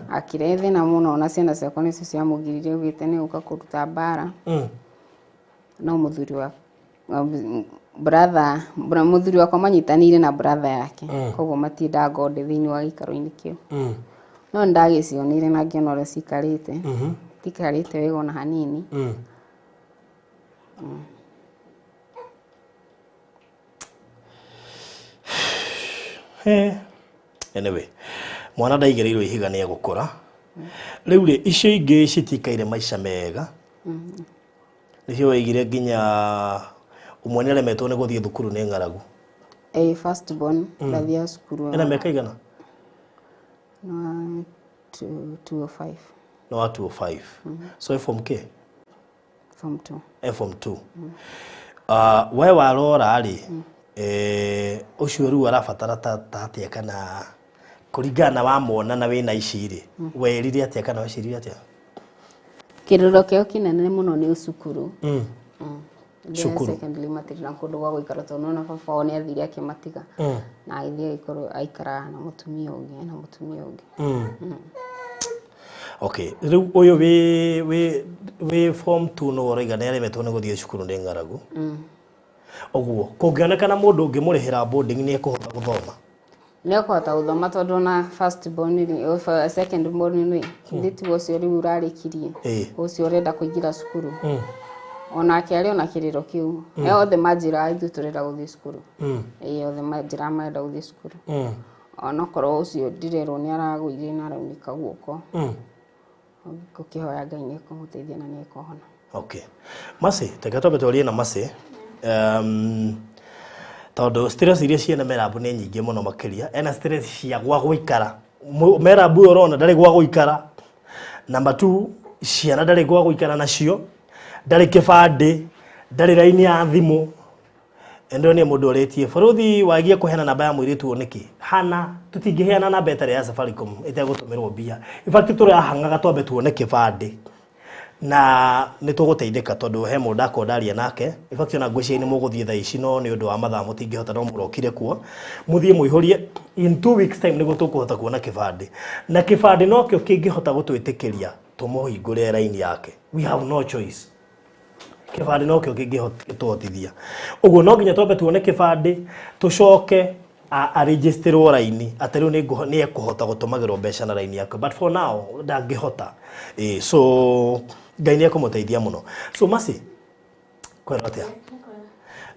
Akĩrehe thĩna mũno, ona ciana ciakwa nĩcio ciamũgiririe, augĩte nĩ gũka kũruta mbara. No mũthuri wa brother, mũthuri wakwa manyitanĩire na brother yake, koguo matiendaga ngorwo ndĩ thĩinĩ wa gĩikaro-inĩ kĩu. No nĩ ndagĩcioneire na ngĩona ũrĩa cikarĩte, itikarĩte wega ona hanini. Anyway, mwana ndaigĩrĩirwo ihiga nĩ egũkũra. Rĩu rĩ, icio ingĩ citikaire maica mega, nĩcio waigire nginya ũmwe nĩ aremetwo nĩ gũthiĩ thukuru nĩ ng'aragu? Ĩĩ, first born ndathiaga cukuru. Ena mĩaka igana? No 205. No wa 205, so e form K? Form 2. E form 2. We warora rĩ, ũcio rĩu arabatara ta atĩa, kana kũringana na wamona na wĩna ici rĩ, werire atĩa kana weciririe atĩa? Kĩrĩro kĩao kĩnene mũno nĩ cukuru. Cukuru. Secondly, matirĩ na kũndũ gwa gũikara, tondũ nona baba wao nĩ athire akĩmatiga na agĩthiĩ agĩkorwo aikaraga na mũtumia ũngĩ na mũtumia ũngĩ. Okay, rĩu ũyũ wĩ form 2 no ũraiga nĩ aremetwo nĩ gũthiĩ cukuru nĩ ng'aragu. Ũguo kũngĩonekana mũndũ ũngĩmũrĩhĩra boarding, nĩ ekũhota gũthoma? Nĩ ekũhota gũthoma, tondũ ona first born rĩ, second born rĩ, ithe tiwe ũcio rĩu ũrarĩkirie, ũcio ũrenda kũingĩra cukuru, onake arĩ ona kĩrĩro kĩu. Othe manjĩraga, "Ithuĩ tũrenda gũthiĩ cukuru." Ĩĩ, othe manjĩraga marenda gũthiĩ cukuru, onokorwo ũcio ndirerwo nĩ aragũire na araunĩka guoko. Ngũkĩhoya Ngai nĩ ekũmũteithia na nĩ ekũhona. Okay, Mercy, reke twambe twarie na Mercy, tondũ stress iria ciĩna Merabu nĩ nyingĩ mũno makĩria. Ena stress cia gwa gũikara. Merabu ũyũ ũrona ndarĩ gwa gũikara. Number 2, ciana ndarĩ gwa gũikara nacio, ndarĩ kĩbandĩ, ndarĩ raini ya thimũ. Endo nĩ mũndũ ũrĩtie bũrũthi wagie kũheana namba ya mũirĩtu ũyũ nĩkĩ hana tũtingĩheana namba ĩtarĩ ya Safaricom ĩtegũtũmĩrwo mbia. In fact, tũrahang'aga twambe tuone kĩbandĩ na nĩ tũgũteithĩka, tondũ he mũndũ akorwo ndaria nake. In fact, ona ngwĩciria nĩ mũgũthiĩ thaa ici, no nĩ ũndũ wa mathaa mũtingĩhota, no mũrokire kuo mũthiĩ mũihũrie. In 2 weeks time nĩguo tũkũhota kuona kĩbandĩ, na kĩbandĩ nokĩo kĩngĩhota gũtwĩtĩkĩria tũmũhingũre raini yake. We have no choice, kĩbandĩ nokĩo kĩngĩtũhotithia ũguo. No nginya twambe tuone kĩbandĩ, tũcoke arĩnjĩstĩrwo raini atĩ rĩu nĩ ekũhota gũtũmagĩrwo mbeca na raini yake, but for now ndangĩhota. Ĩ, so Ngai nĩ ekũmũteithia mũno. So Mercy, kwenda atĩa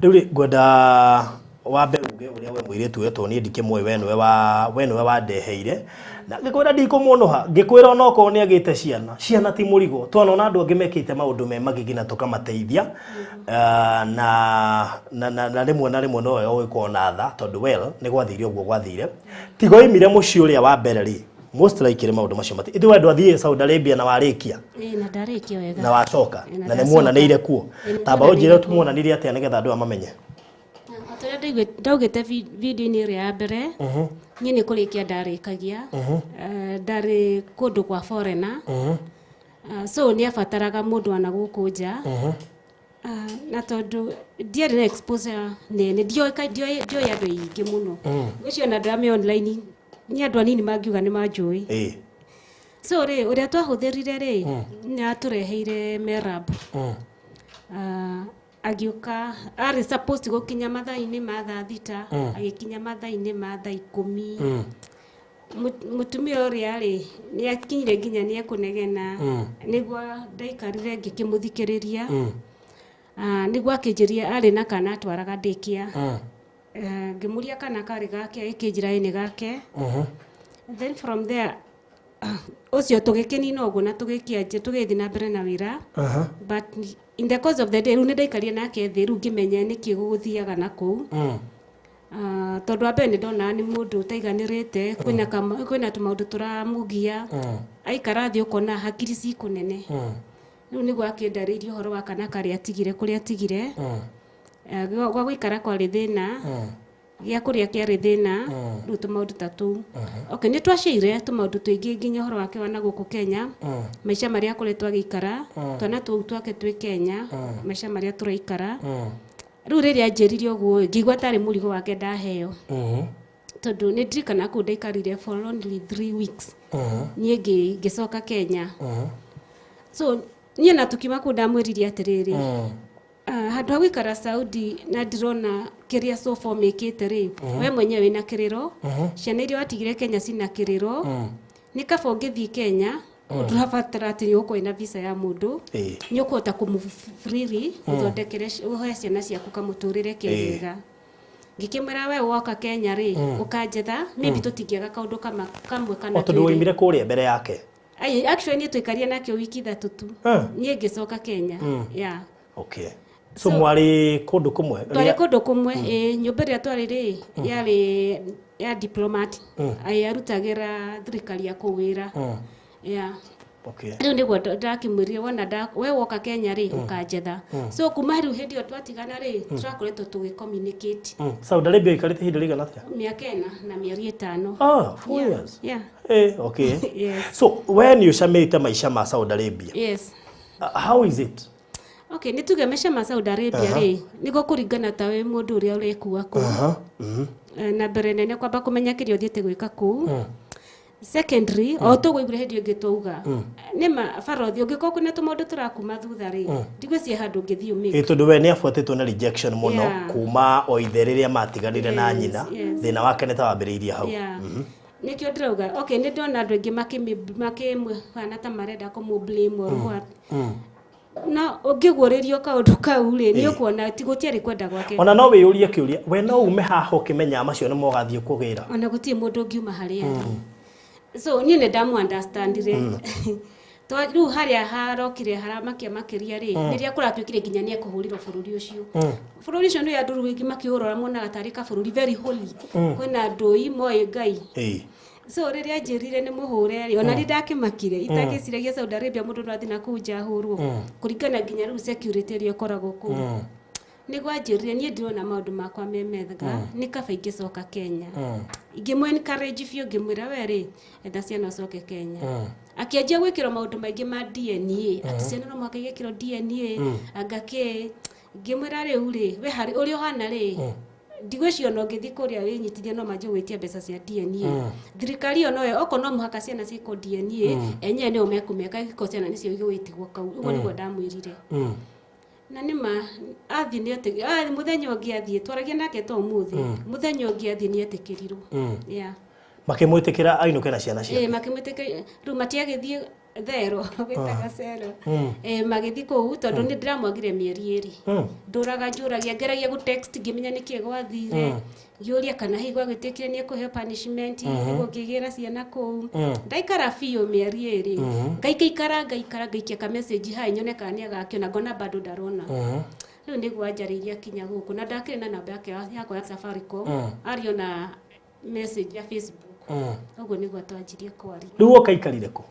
rĩu rĩ, ngwenda wambe uge ũrĩa we mũirĩtu wetwo. Niĩ ndikĩmũĩ, we nĩwe wandeheire na ngĩkwĩra ndikũmũnũha, ngĩkwĩra onokorwo nĩ agĩte ciana, ciana ti mũrigo. Twanona andũ angĩ mekĩte maũndũ me magigi na tũkamateithia. Na rĩmwe na rĩmwe no wega gũgĩkorwo na tha, tondũ well, nĩ gwathire ũguo gwathire. Tiga oimire mũciĩ ũrĩa wa mbere rĩ, most likely maũndũ macio mati ithuĩ wendwo athiĩ Saudi Arabia na warĩkia. Ĩĩ, na ndarĩkia wega. Na wacoka. Ĩĩ, na na nĩ ndacoka. muonanĩire kuo? Ĩĩ, nĩ Tamba ũnjĩre tuonanĩire kuo. tumuonanirie atĩa nĩgetha andũ aya mamenye. O ta ũrĩa ndaugĩte video-inĩ ĩrĩa ya mbere, niĩ nĩ kũrĩkia ndarĩkagia. Ndarĩ kũndũ kwa foreigner. So nĩ abataraga mũndũ ana gũkũ nja. Na tondũ ndiarĩ na exposure nene, ndioĩ andũ aingĩ mũno. Ũcio ona andũ arĩa me online nĩ andũ anini mangiuga nĩ manjũĩ. So rĩ, ũrĩa twahũthĩrire rĩ, nĩ atũreheire Merab. Agĩũka arĩ supposed gũkinya mathaa-inĩ ma thaa 6, agĩkinya mathaa-inĩ ma thaa 10. Mũtumia ũrĩa rĩ, nĩ akinyire nginya nĩ ekũnegena. Nĩguo ndaikarire ngĩkĩmũthikĩrĩria. Nĩguo akĩnjĩria arĩ na kana atwaraga daycare. Ngĩmũria kana karĩ gake ĩkĩnjĩra nĩ gake. Then from there ũcio tũgĩkĩnina ũguo na tũgĩkĩanjia tũgĩthiĩ na mbere na wĩra. But in the course of the day rĩu nĩ ndaikarire nake thĩ rĩu ngĩmenya nĩkĩ gũgũthiaga na kũu. Tondũ wa mbere nĩ ndonaga nĩ mũndũ ũtaiganĩrĩte, kwĩna tũmaũndũ tũramũgia, aikara thĩ ũkona hakiri ci kũnene. Rĩu nĩguo akĩndarĩirie ũhoro wa kana karĩa atigire kũrĩa atigire. Gwa gũikara kwarĩ thĩna, gĩa kũrĩa kĩarĩ thĩna, rĩu tũmaũndũ ta tũu. Okay, nĩ twaciire tũmaũndũ tũingĩ nginya ũhoro wake wa na gũkũ Kenya, maica marĩa akoretwo agĩikara, twana tũu twake twĩ Kenya, maica marĩa tũraikara. Rĩu rĩrĩa anjĩrire ũguo ngĩigua tarĩ mũrigo wake ndaheo. Tondũ nĩ ndirikana kũu ndaikarire for only 3 weeks. Niĩ ngĩcoka Kenya. So niĩ na tũkiuma kũu ndamwĩrire atĩrĩrĩ, handũ ha gũikara Saudi na ndĩrona kĩrĩa so far mĩkĩte rĩ, we mwenyewe wĩna kĩrĩro, ciana iria watigire Kenya cina kĩrĩro, nĩ kaba ũngĩthiĩ Kenya, ndũrabatara atĩ nĩ ũgũkorwo wĩna visa ya mũndũ, nĩ ũkũhota kũmũ-freely ũthondekere ũhe ciana ciaku kamũtũrĩre kegega. Ngĩkĩmwĩra we woka Kenya rĩ, ũkanjetha, maybe tũtingĩaga kaũndũ kamwe kana O tondũ twĩrĩ. woimire kũrĩa mbere yake. Ai, actually niĩ tũikarire nake wiki 3 tu. Niĩ ngĩcoka Kenya. Yeah. Okay. So mwarĩ kũndũ kũmwe? Twarĩ kũndũ kũmwe, nyũmba ĩrĩa twarĩ rĩ, yarĩ ya diplomat. Arutagĩra thirikari ya kũu wĩra. Yeah. Okay. Rĩu nĩguo ndakĩmwĩrire wona we woka Kenya rĩ, ũkanjetha. So kuma rĩu hĩndĩ ĩyo twatigana rĩ, tũrakoretwo tũgĩ communicate. Saudi Arabia ũikarĩte ihinda rĩigana atĩa? Mĩaka 4 na mĩeri 5. 4 years. Yeah. Okay. Yes. So we nĩ ũcamĩte maica ma Saudi Arabia. Yes. How is it? Okay, nĩ tuge maica ma Saudi Arabia rĩ, nĩguo kũringana ta wĩ mũndũ ũrĩa ũrekua kũu. Na mbere nene kwamba kũmenya kĩrĩa ũthiĩte gwĩka kũu. Secondary, o tũgũigire hĩndĩ ĩngĩ twauga, nĩma barothi ũngĩkorwo kwĩna tũmaũndũ tũrakuma thutha rĩ, ndigwĩciria handũ ũngĩthiĩ ũmĩke. Tondũ we nĩ abuatĩtwo na rejection mũno kuma o ithe rĩrĩa matiganire na nyina, thĩna wake nĩ ta wambĩrĩirie hau. Nĩkĩo ndĩrauga, okay, nĩ ndona andũ aingĩ makĩmũhana ta marenda kũmũ blame or what. Na ũngĩguũrĩrio kaũndũ kau rĩ, nĩ ũkuona ti gũtiarĩ kwenda gwake. Ona no wĩyũrie kĩũria, we no ume haha ũkĩmenya macio nĩmo ũgathiĩ kũgĩra. Ona gũtirĩ mũndũ ũngiuma harĩa arĩ. So niĩ nĩ ndamũ understandire. Rĩu harĩa harokire haramakia makĩria rĩ, rĩrĩa kũratuĩkire nginya nĩ ekũhũrĩrwo bũrũri ũcio. Bũrũri ũcio nĩ andũ rĩu aingĩ makĩũrora monaga tarĩ kabũrũri very holy. Kwĩna andũ moĩ Ngai. So rĩrĩa anjĩrire nĩ mũhũre rĩ, ona nĩ ndakĩmakire, itangĩciragia Saudi Arabia mũndũ no athiĩ na kũu nja ahũrwo. Kũringana nginya rĩu security ĩrĩa ĩkoragwo kũu. Nĩguo anjĩrire niĩ ndĩrona maũndũ makwa me mega, nĩ kaba ingĩcoka Kenya. Ingĩmũ encourage biũ ngĩmwĩra we rĩ, etha ciana ũcoke Kenya. Akĩanjia gwĩkĩrwo maũndũ maingĩ ma DNA, atĩ ciana no mũhaka igĩkĩrwo DNA, anga kĩ. Ngĩmwĩra rĩu rĩ, we harĩ ũrĩa ũhana rĩ, ndigwĩciria ona ũngĩthiĩ kũrĩa wĩnyitithie no manjie gwĩtia mbeca cia DNA. Thirikari ĩyo noyo okorwo no mũhaka ciana ciĩkwo DNA, enyewe nĩo mekũmeka angĩkorwo ciana nĩcio igũgĩtigwo kau. Ũguo nĩguo ndamwĩrire. Na nĩma athiĩ nĩ mũthenya ũngĩ athiĩ, twaragia nake to ũmũthĩ, mũthenya ũngĩ athiĩ nĩ etĩkĩrirwo. Yeah. Makĩmwĩtĩkĩra ainũke na ciana ciake. Makĩmwĩtĩkĩra, rĩu matiagĩthiĩ thero, gwĩtaga cero. Magĩthiĩ kũu tondũ nĩ ndĩramwagire mĩeri 2. Ndũraga njũragia, ngeragia gũ text ngĩmenya nĩkĩĩ gwathire. Ngĩũria kana hihi gwagĩtuĩkire nĩ ekũheo punishment, nĩguo ngĩgĩra ciana kũu. Ndaikara biũ mĩeri 2. Ngaikaikara, ngaikara, ngaikia ka message hai nyone kana nĩ agakĩona, ngona bado ndarona. Rĩu nĩguo anjarĩirie akinya gũkũ na ndakĩrĩ na namba yake yakwa ya Safaricom, ariona message ya Facebook. Ũguo nĩguo twanjirie kwaria. Rĩu oka aikarire kũ?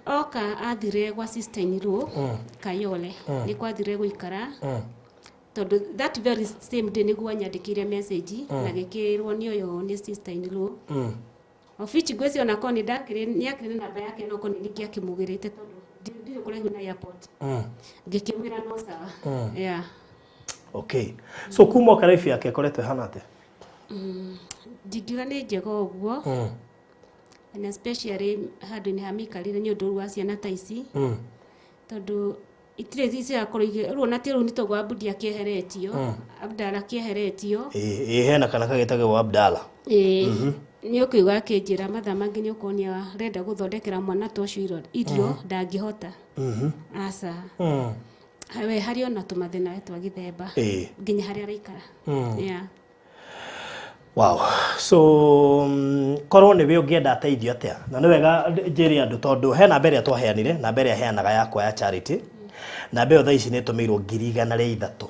Oka athire gwa sister in law, Kayole. Nĩ kwathire gũikara. Tondũ that very same day nĩguo anyandĩkĩire message, na gĩkĩrwo nĩ ũyũ nĩ sister in law. Of which ngwĩciria ona korwo nĩ ndakĩrĩ, nĩ akĩrĩ na namba yake no korwo nĩ ningĩakĩmũgĩrĩte tondũ ndirĩ kũraihu na airport. Ngĩkĩmwĩra no sawa. Yeah. Okay. So kuma oka life yake ĩkoretwo ĩhana atĩa? Ndingiuga nĩ njega ũguo. And especially handũ-inĩ ha mĩikarĩre nĩ ũndũ wa ciana ta ici. Tondũ itirĩ cirakorwo igĩ, rĩu ona ti rĩu nĩ toguo Abdi akĩeheretio. Abdalla akĩeheretio. Hena kana kagĩtagwo Abdalla. Nĩ ũkũigua akĩnjĩra mathaa mangĩ nĩ ũkuona nĩ arenda gũthondekera mwana ta ũcio irio, ndangĩhota. Aca. We harĩ ona tũmathĩna we twa gĩthemba. Nginya harĩa araikara. Yeah. Wow. So korwo nĩ we ũngĩenda ateithio atĩa na nĩ wega njĩre andũ tondũ he namba ĩrĩa twaheanire, namba ĩrĩa heanaga yakwa ya charity, namba ĩyo thaa ici nĩ ĩtũmĩirwo 103,000.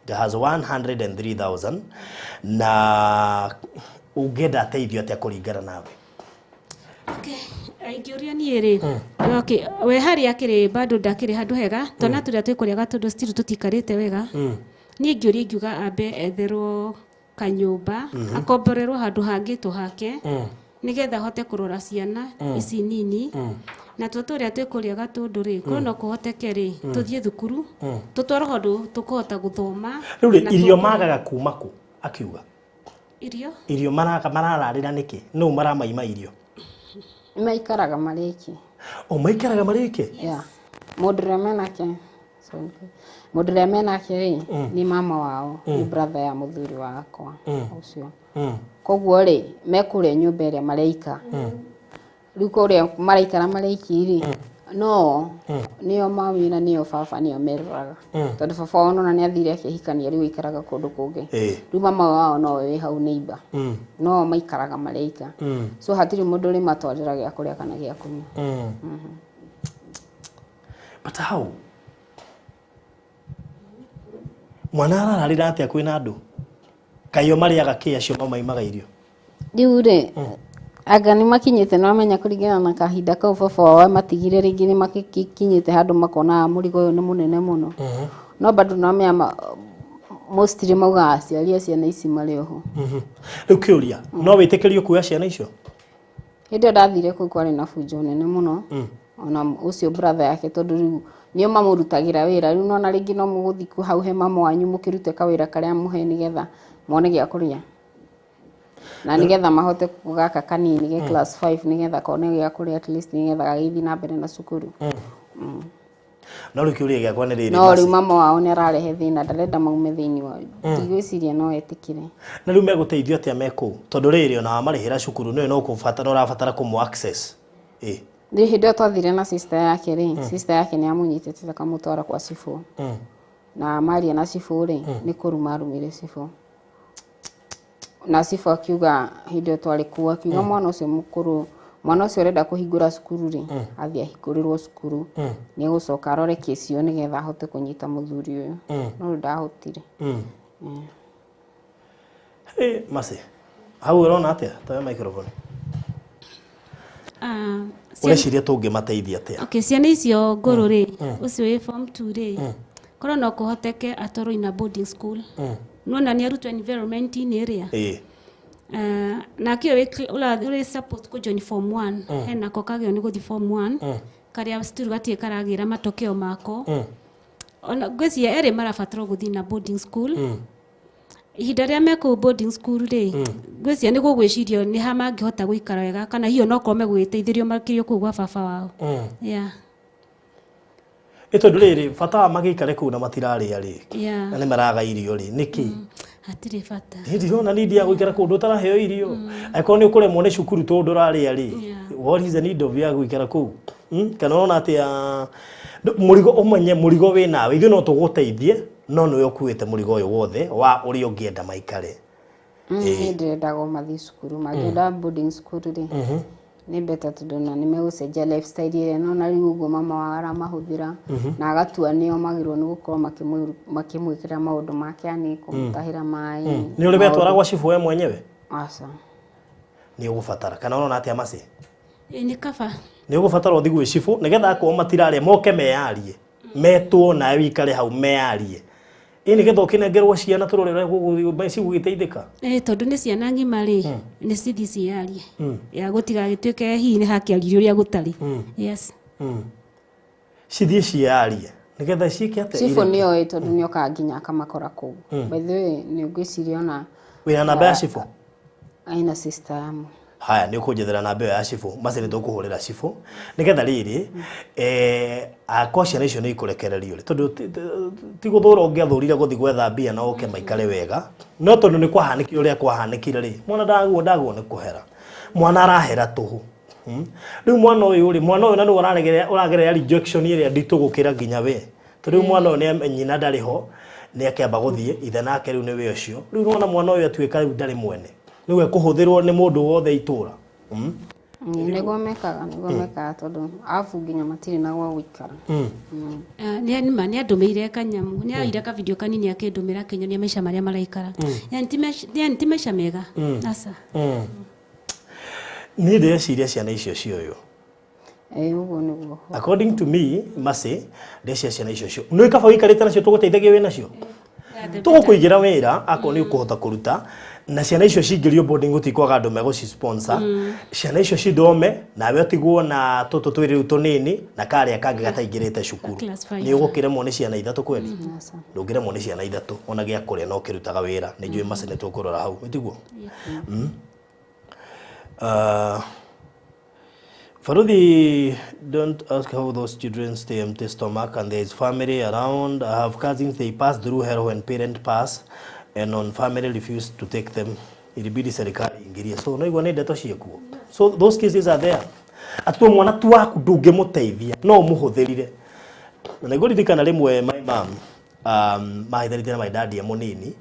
It has 103,000 na ũngĩenda ateithio atĩa kũringana nawe? Okay, ingĩũria niĩ rĩ, okay, we harĩa akĩrĩ bado ndakĩrĩ handũ hega, twana tũrĩa twĩkũrĩaga tondũ still tũtikarĩte wega. Niĩ ingĩũria ingiuga ambe etherwo kanyũmba, akomborerwo handũ hangĩ to hake, nĩgetha ahote kũrora ciana ici nini. Na tuo tũrĩa twĩkũrĩaga tũndũ rĩ, korwo no kũhoteke rĩ, tũthiĩ thukuru, tũtwarwo handũ tũkũhota gũthoma. Rĩu rĩ, irio magaga kuma kũ akiuga? Irio? Irio marararĩra nĩkĩ? Nũ maramaima irio? Maikaraga marĩ iki. O maikaraga marĩ iki? Yeah. Mũndũ ũrĩa menake, sorry. Mũndũ ũrĩa menake rĩ, nĩ mama wao, nĩ brother ya mũthuri wakwa ũcio. Koguo rĩ, mekũrĩa nyũmba ĩrĩa mareika. Rĩu kũrĩa maraikara marĩ iki rĩ, no nĩo mawĩra, nĩo baba, nĩo meroraga. Tondũ baba wao nona nĩ athire akĩhikania, rĩu aikaraga kũndũ kũngĩ. Rĩu mama wao nowe wĩ hau neighbor. No maikaraga mareika. So hatirĩ mũndũ ũrĩmatwarĩra gĩa kũrĩa kana gĩa kũnyua. But how? Mwana arararĩra atĩa kwĩna andũ? Kaĩ o marĩaga kĩ acio mamaimaga irio? Rĩu rĩ, anga nĩ makinyĩte no amenya kũringana na kahinda kau baba wao matigire rĩngĩ nĩ makinyĩte handũ makona mũrigo ũyũ nĩ mũnene mũno. No bado no amenya mostly maugaga aciari a ciana ici marĩ oho. Rĩu kĩũria, no wĩtĩkĩrio kuoya ciana icio? Hĩndĩ ĩyo ndathire kũu kwarĩ na bunjo nene mũno. Ona ũcio brother yake tondũ rĩu nĩo mamũrutagĩra wĩra, rĩu nona rĩngĩ no mũgũthiĩ hau he mama wanyu mũkĩrute kawĩra karĩa mũhe nĩgetha mone gĩa kũrĩa. Na nĩgetha mahote gaka kanini ge class 5 nĩgetha kone gĩa kũrĩa at least nĩgetha gagĩthiĩ na mbere na cukuru. No rĩu kĩũria gĩakwa nĩ rĩrĩ, No rĩu mama wao nĩ ararehe thĩna, ndarenda maume thĩinĩ wa ndigwĩciria no etĩkĩre. Na rĩu megũteithio atĩa me kũu? Tondũ rĩrĩ ona wamarĩhĩra cukuru nĩwe no kũbatara ũrabatara kũmũ access. Rĩu hĩndĩ ĩyo twathire na sister yake rĩ, sister yake nĩ amũnyitĩte akamũtwara kwa cibũ. Na maria na cibũ rĩ, nĩ kũruma arumire cibũ. Na cibũ akiuga hĩndĩ ĩyo twarĩ kũu, akiuga mwana ũcio mũkũrũ, mwana ũcio ũrenda kũhingũra cukuru rĩ, athiĩ ahingũrĩrwo cukuru. Nĩ egũcoka arore kesi ĩyo nĩgetha ahote kũnyita mũthuri ũyũ. No rĩu ndahotire. Masi, hau ũrona atĩa? Toya microphone. Ũreciria tũngĩmateithia atĩa? Okay, ciana icio ngũrũ rĩ, ũcio wĩ form 2 rĩ, korwo no kũhoteke atwarwo ina boarding school. Nĩwona nĩ arutwo environment-inĩ ĩrĩa. Nake ũyũ ũrĩ supposed kũ join form 1, hena ko kagĩrĩirwo nĩ gũthiĩ form 1, karĩa still gatirĩ karagĩra matokeo mako. Ona ngwĩciria erĩ marabatara gũthiĩ na boarding school. Ihinda rĩrĩa me kũu boarding school rĩ, ngwĩciria nĩ gũgwĩcirio nĩ ha mangĩhota gũikara wega, kana hiyo no korwo megũgĩteithĩrĩrio makĩrio kũu gwa baba wao. Yeah. Ĩ tondũ rĩrĩ, bata wa magĩikare kũu na matirarĩa rĩ, na nĩ maraga irio rĩ, nĩkĩ? Hatirĩ bata. Niĩ ndirona need ya gũikara kũndũ ũtaraheo irio. Angĩkorwo nĩ ũkũremwo nĩ cukuru tondũ ndũrarĩa rĩ, what is the need of ya gũikara kũu? Kana ũrona atĩa mũrigo, ũmenye mũrigo wĩ nawe, ithuĩ no tũgũteithie, no nĩwe ũkuĩte mũrigo ũyũ wothe wa ũrĩa ũngĩenda maikare. Niĩ ndĩrendaga o mathiĩ cukuru, mangĩenda boarding school rĩ, nĩ better tondũ na nĩ megũcenjia lifestyle ĩrĩa nona rĩu ũguo mama wao aramahũthĩra, na agatua nĩo magĩrĩirwo nĩ gũkorwo makĩmwĩkĩra maũndũ make, yani kũmũtahĩra maĩ. Nĩ ũrĩ wetwara gwa cibũ we mwenyewe? Aca. Nĩ ũgũbatara, kana ũrona atĩa Mercy? Nĩ kaba. Nĩ ũgũbatara ũthiĩ gwĩ cibũ nĩgetha akorwo matirarĩa moke meyarie, metwo nawe wĩikare hau meyarie. Ĩ nĩgetha ũkĩnengerwo ciana tũrore ũrĩa cigũgĩteithĩka. Tondũ nĩ ciana ng'ima rĩ, nĩ cithi ciyarie. Ya gũtigagĩtuĩke hihi nĩ hakĩaririo ũrĩa gũtarĩ. Yes. Cithiĩ ciyarie nĩgetha ciĩke atĩa? Cibũ nĩoĩ tondũ nĩokaga nginya akamakora kũu. By the way, nĩ ngwĩciria ona Wĩna namba ya cibũ? Aina sister yamu. Haya, nĩ ũkũnjethera namba ĩyo ya cibũ. Mercy nĩ tũkũhũrĩra cibũ nĩgetha rĩrĩ, akorwo ciana icio nĩ ikũrekererio rĩ, tondũ ti gũthũra ũngĩathũrire gũthiĩ gwetha mbia na ũke maikare wega, no tondũ nĩ kwahanĩkire ũrĩa kwahanĩkire rĩ, mwana ndagwo nĩ kũhera, mwana arahera tũhũ. Rĩu mwana ũyũ rĩ, mwana ũyũ na nĩwe ũragerera rejection ĩrĩa nditũ gũkĩra nginya we, tondũ rĩu mwana ũyũ nyina ndarĩ ho, nĩ akĩamba gũthiĩ, ithe nake rĩu nĩwe ũcio. Rĩu nĩwona mwana ũyũ atuĩka rĩu ndarĩ mwene. Nĩwe kũhũthĩrwo nĩ mũndũ wothe itũra. Nĩguo mekaga, nĩguo mekaga tondũ arabu nginya matirĩ na gwa gũikara. Nĩ nĩ andũmĩire kanyamu, nĩ oire ka video kanini akĩndũmĩra akĩnyonia maica marĩa maraikara. Yani ti maica mega aca. Niĩ ndĩreciria ciana icio cioywo. Ĩĩ, ũguo nĩguo. According to me, Mercy, ndĩreciria ciana icio cio nĩ kaba ũikarĩte nacio, tũgũteithagia wĩ nacio, tũgũkũigĩra wĩra akorwo nĩ ũkũhota kũruta, na ciana icio cingĩrio boarding gũtikwaga andũ megũci sponsor. Ciana icio cithome nawe ũtigwo na tũtũ twĩrĩ rĩu tũnini na karĩa kangĩ gataingĩrĩte cukuru. Class 5. Nĩ ũgũkĩremwo nĩ ciana ithatũ kweli? Aca. Ndũngĩremwo nĩ ciana ithatũ, ona gĩa kũrĩa no kĩrutaga wĩra. Nĩ njũĩ Mercy nĩ tũkũrora hau, ĩtiguo? Faruthi, don't ask how those children stay empty stomach and there is family around. I have cousins, they pass through hell when parent pass and on family refuse to take them. Ilibidi serikali ingirie. So no igua nĩ ndeto ciĩkuo. So those cases are there. Atĩ mwana tu waku ndũngĩmũteithia, no ũmũhũthĩrire. Na nĩngũririkana rĩmwe my mom mahithanĩtie na my dad e mũnini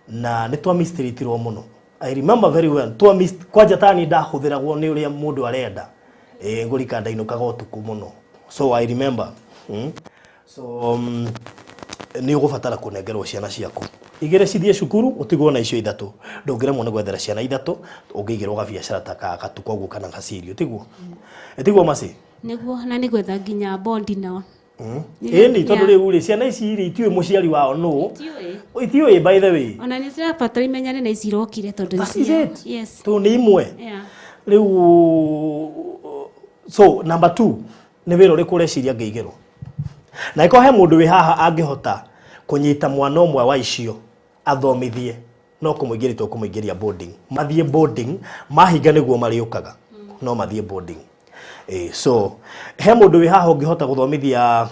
na nĩ twa mistreatirwo mũno. I remember very well. Twa mis kwanja tani ndahũthĩragwo nĩ ũrĩa mũndũ arenda. Ĩ ngũrika ndainũkaga ũtukũ mũno. So I remember. So nĩ ũgũbatara kũnengerwo ciana ciaku. Igĩrĩ cithiĩ cukuru, ũtigwo na icio ithatũ. Ndũngĩremwo nĩ gwethera ciana ithatũ, ũngĩigĩrwo gabiacara ta gatuka ũguo kana gacirio, tiguo? Tiguo, Mercy? Nĩguo, na nĩ gwetha nginya bondi nao. Ĩni tondũ rĩu rĩ, ciana ici rĩ itiũĩ mũciari wao nũ. Itiũĩ. Itiũĩ, by the way. Ona nĩ cirabatara imenyane na ici irokire tondũ That is it. Yes. Tondũ nĩ imwe. Rĩu so number 2 nĩ wĩra ũrĩkũ ũreciria ngĩigĩrwo? Na ĩkorwo he mũndũ wĩ haha angĩhota kũnyita mwana ũmwe wa icio athomithie, no kũmũingĩria tũkũmũingĩria boarding, mathiĩ boarding, mahinga nĩguo marĩũkaga, no mathiĩ boarding. So he mũndũ wĩ haha ũngĩhota gũthomithia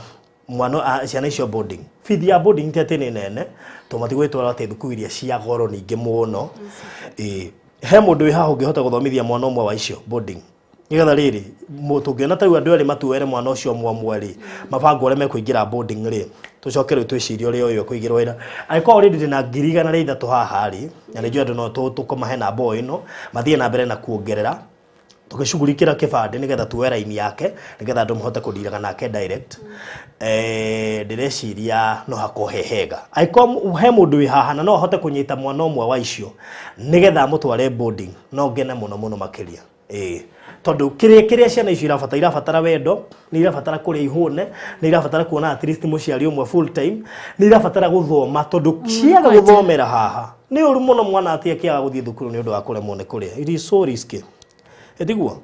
mwana ciana icio boarding? Bithi ya boarding ti atĩ nĩ nene, tondũ matigwĩtwara atĩ thukuru iria cia goro ningĩ mũno. He mũndũ wĩ haha ũngĩhota gũthomithia mwana ũmwe wa icio boarding, nĩgetha rĩrĩ tũngĩona ta rĩu andũ erĩ matuere mwana ũcio ũmwe ũmwe rĩ, mabango ũrĩa mekũingĩra boarding rĩ, tũcoke rĩu twĩcirie ũrĩa ũyũ ekũigĩrwo wĩra. Angĩkorwo already ndĩna 103,000 haha rĩ, na nĩ njũĩ andũ no tũkũmahe namba o ĩno mathiĩ na mbere na kuongerera tũgĩcugurikĩra kĩbandĩ, nĩgetha tuoe raini yake, nĩgetha andũ mahote kũndiraga nake direct. Ndĩreciria no hakorwo he hega angĩkorwo he mũndũ wĩ haha na no ahote kũnyita mwana ũmwe wa icio nĩgetha amũtware boarding, no ngene mũno mũno makĩria. Ĩĩ, tondũ kĩrĩa ciana icio irabatara, irabatara wendo, nĩ irabatara kũrĩa ihũne, nĩ irabatara kuona at least mũciari ũmwe full time, nĩ irabatara gũthoma, tondũ ciaga kwanja. Gũthomera haha nĩ ũru mũno mwana atĩ akĩaga gũthiĩ thukuru nĩ ũndũ wa kũremwo nĩ kũrĩa. It is so risky, ĩtiguo?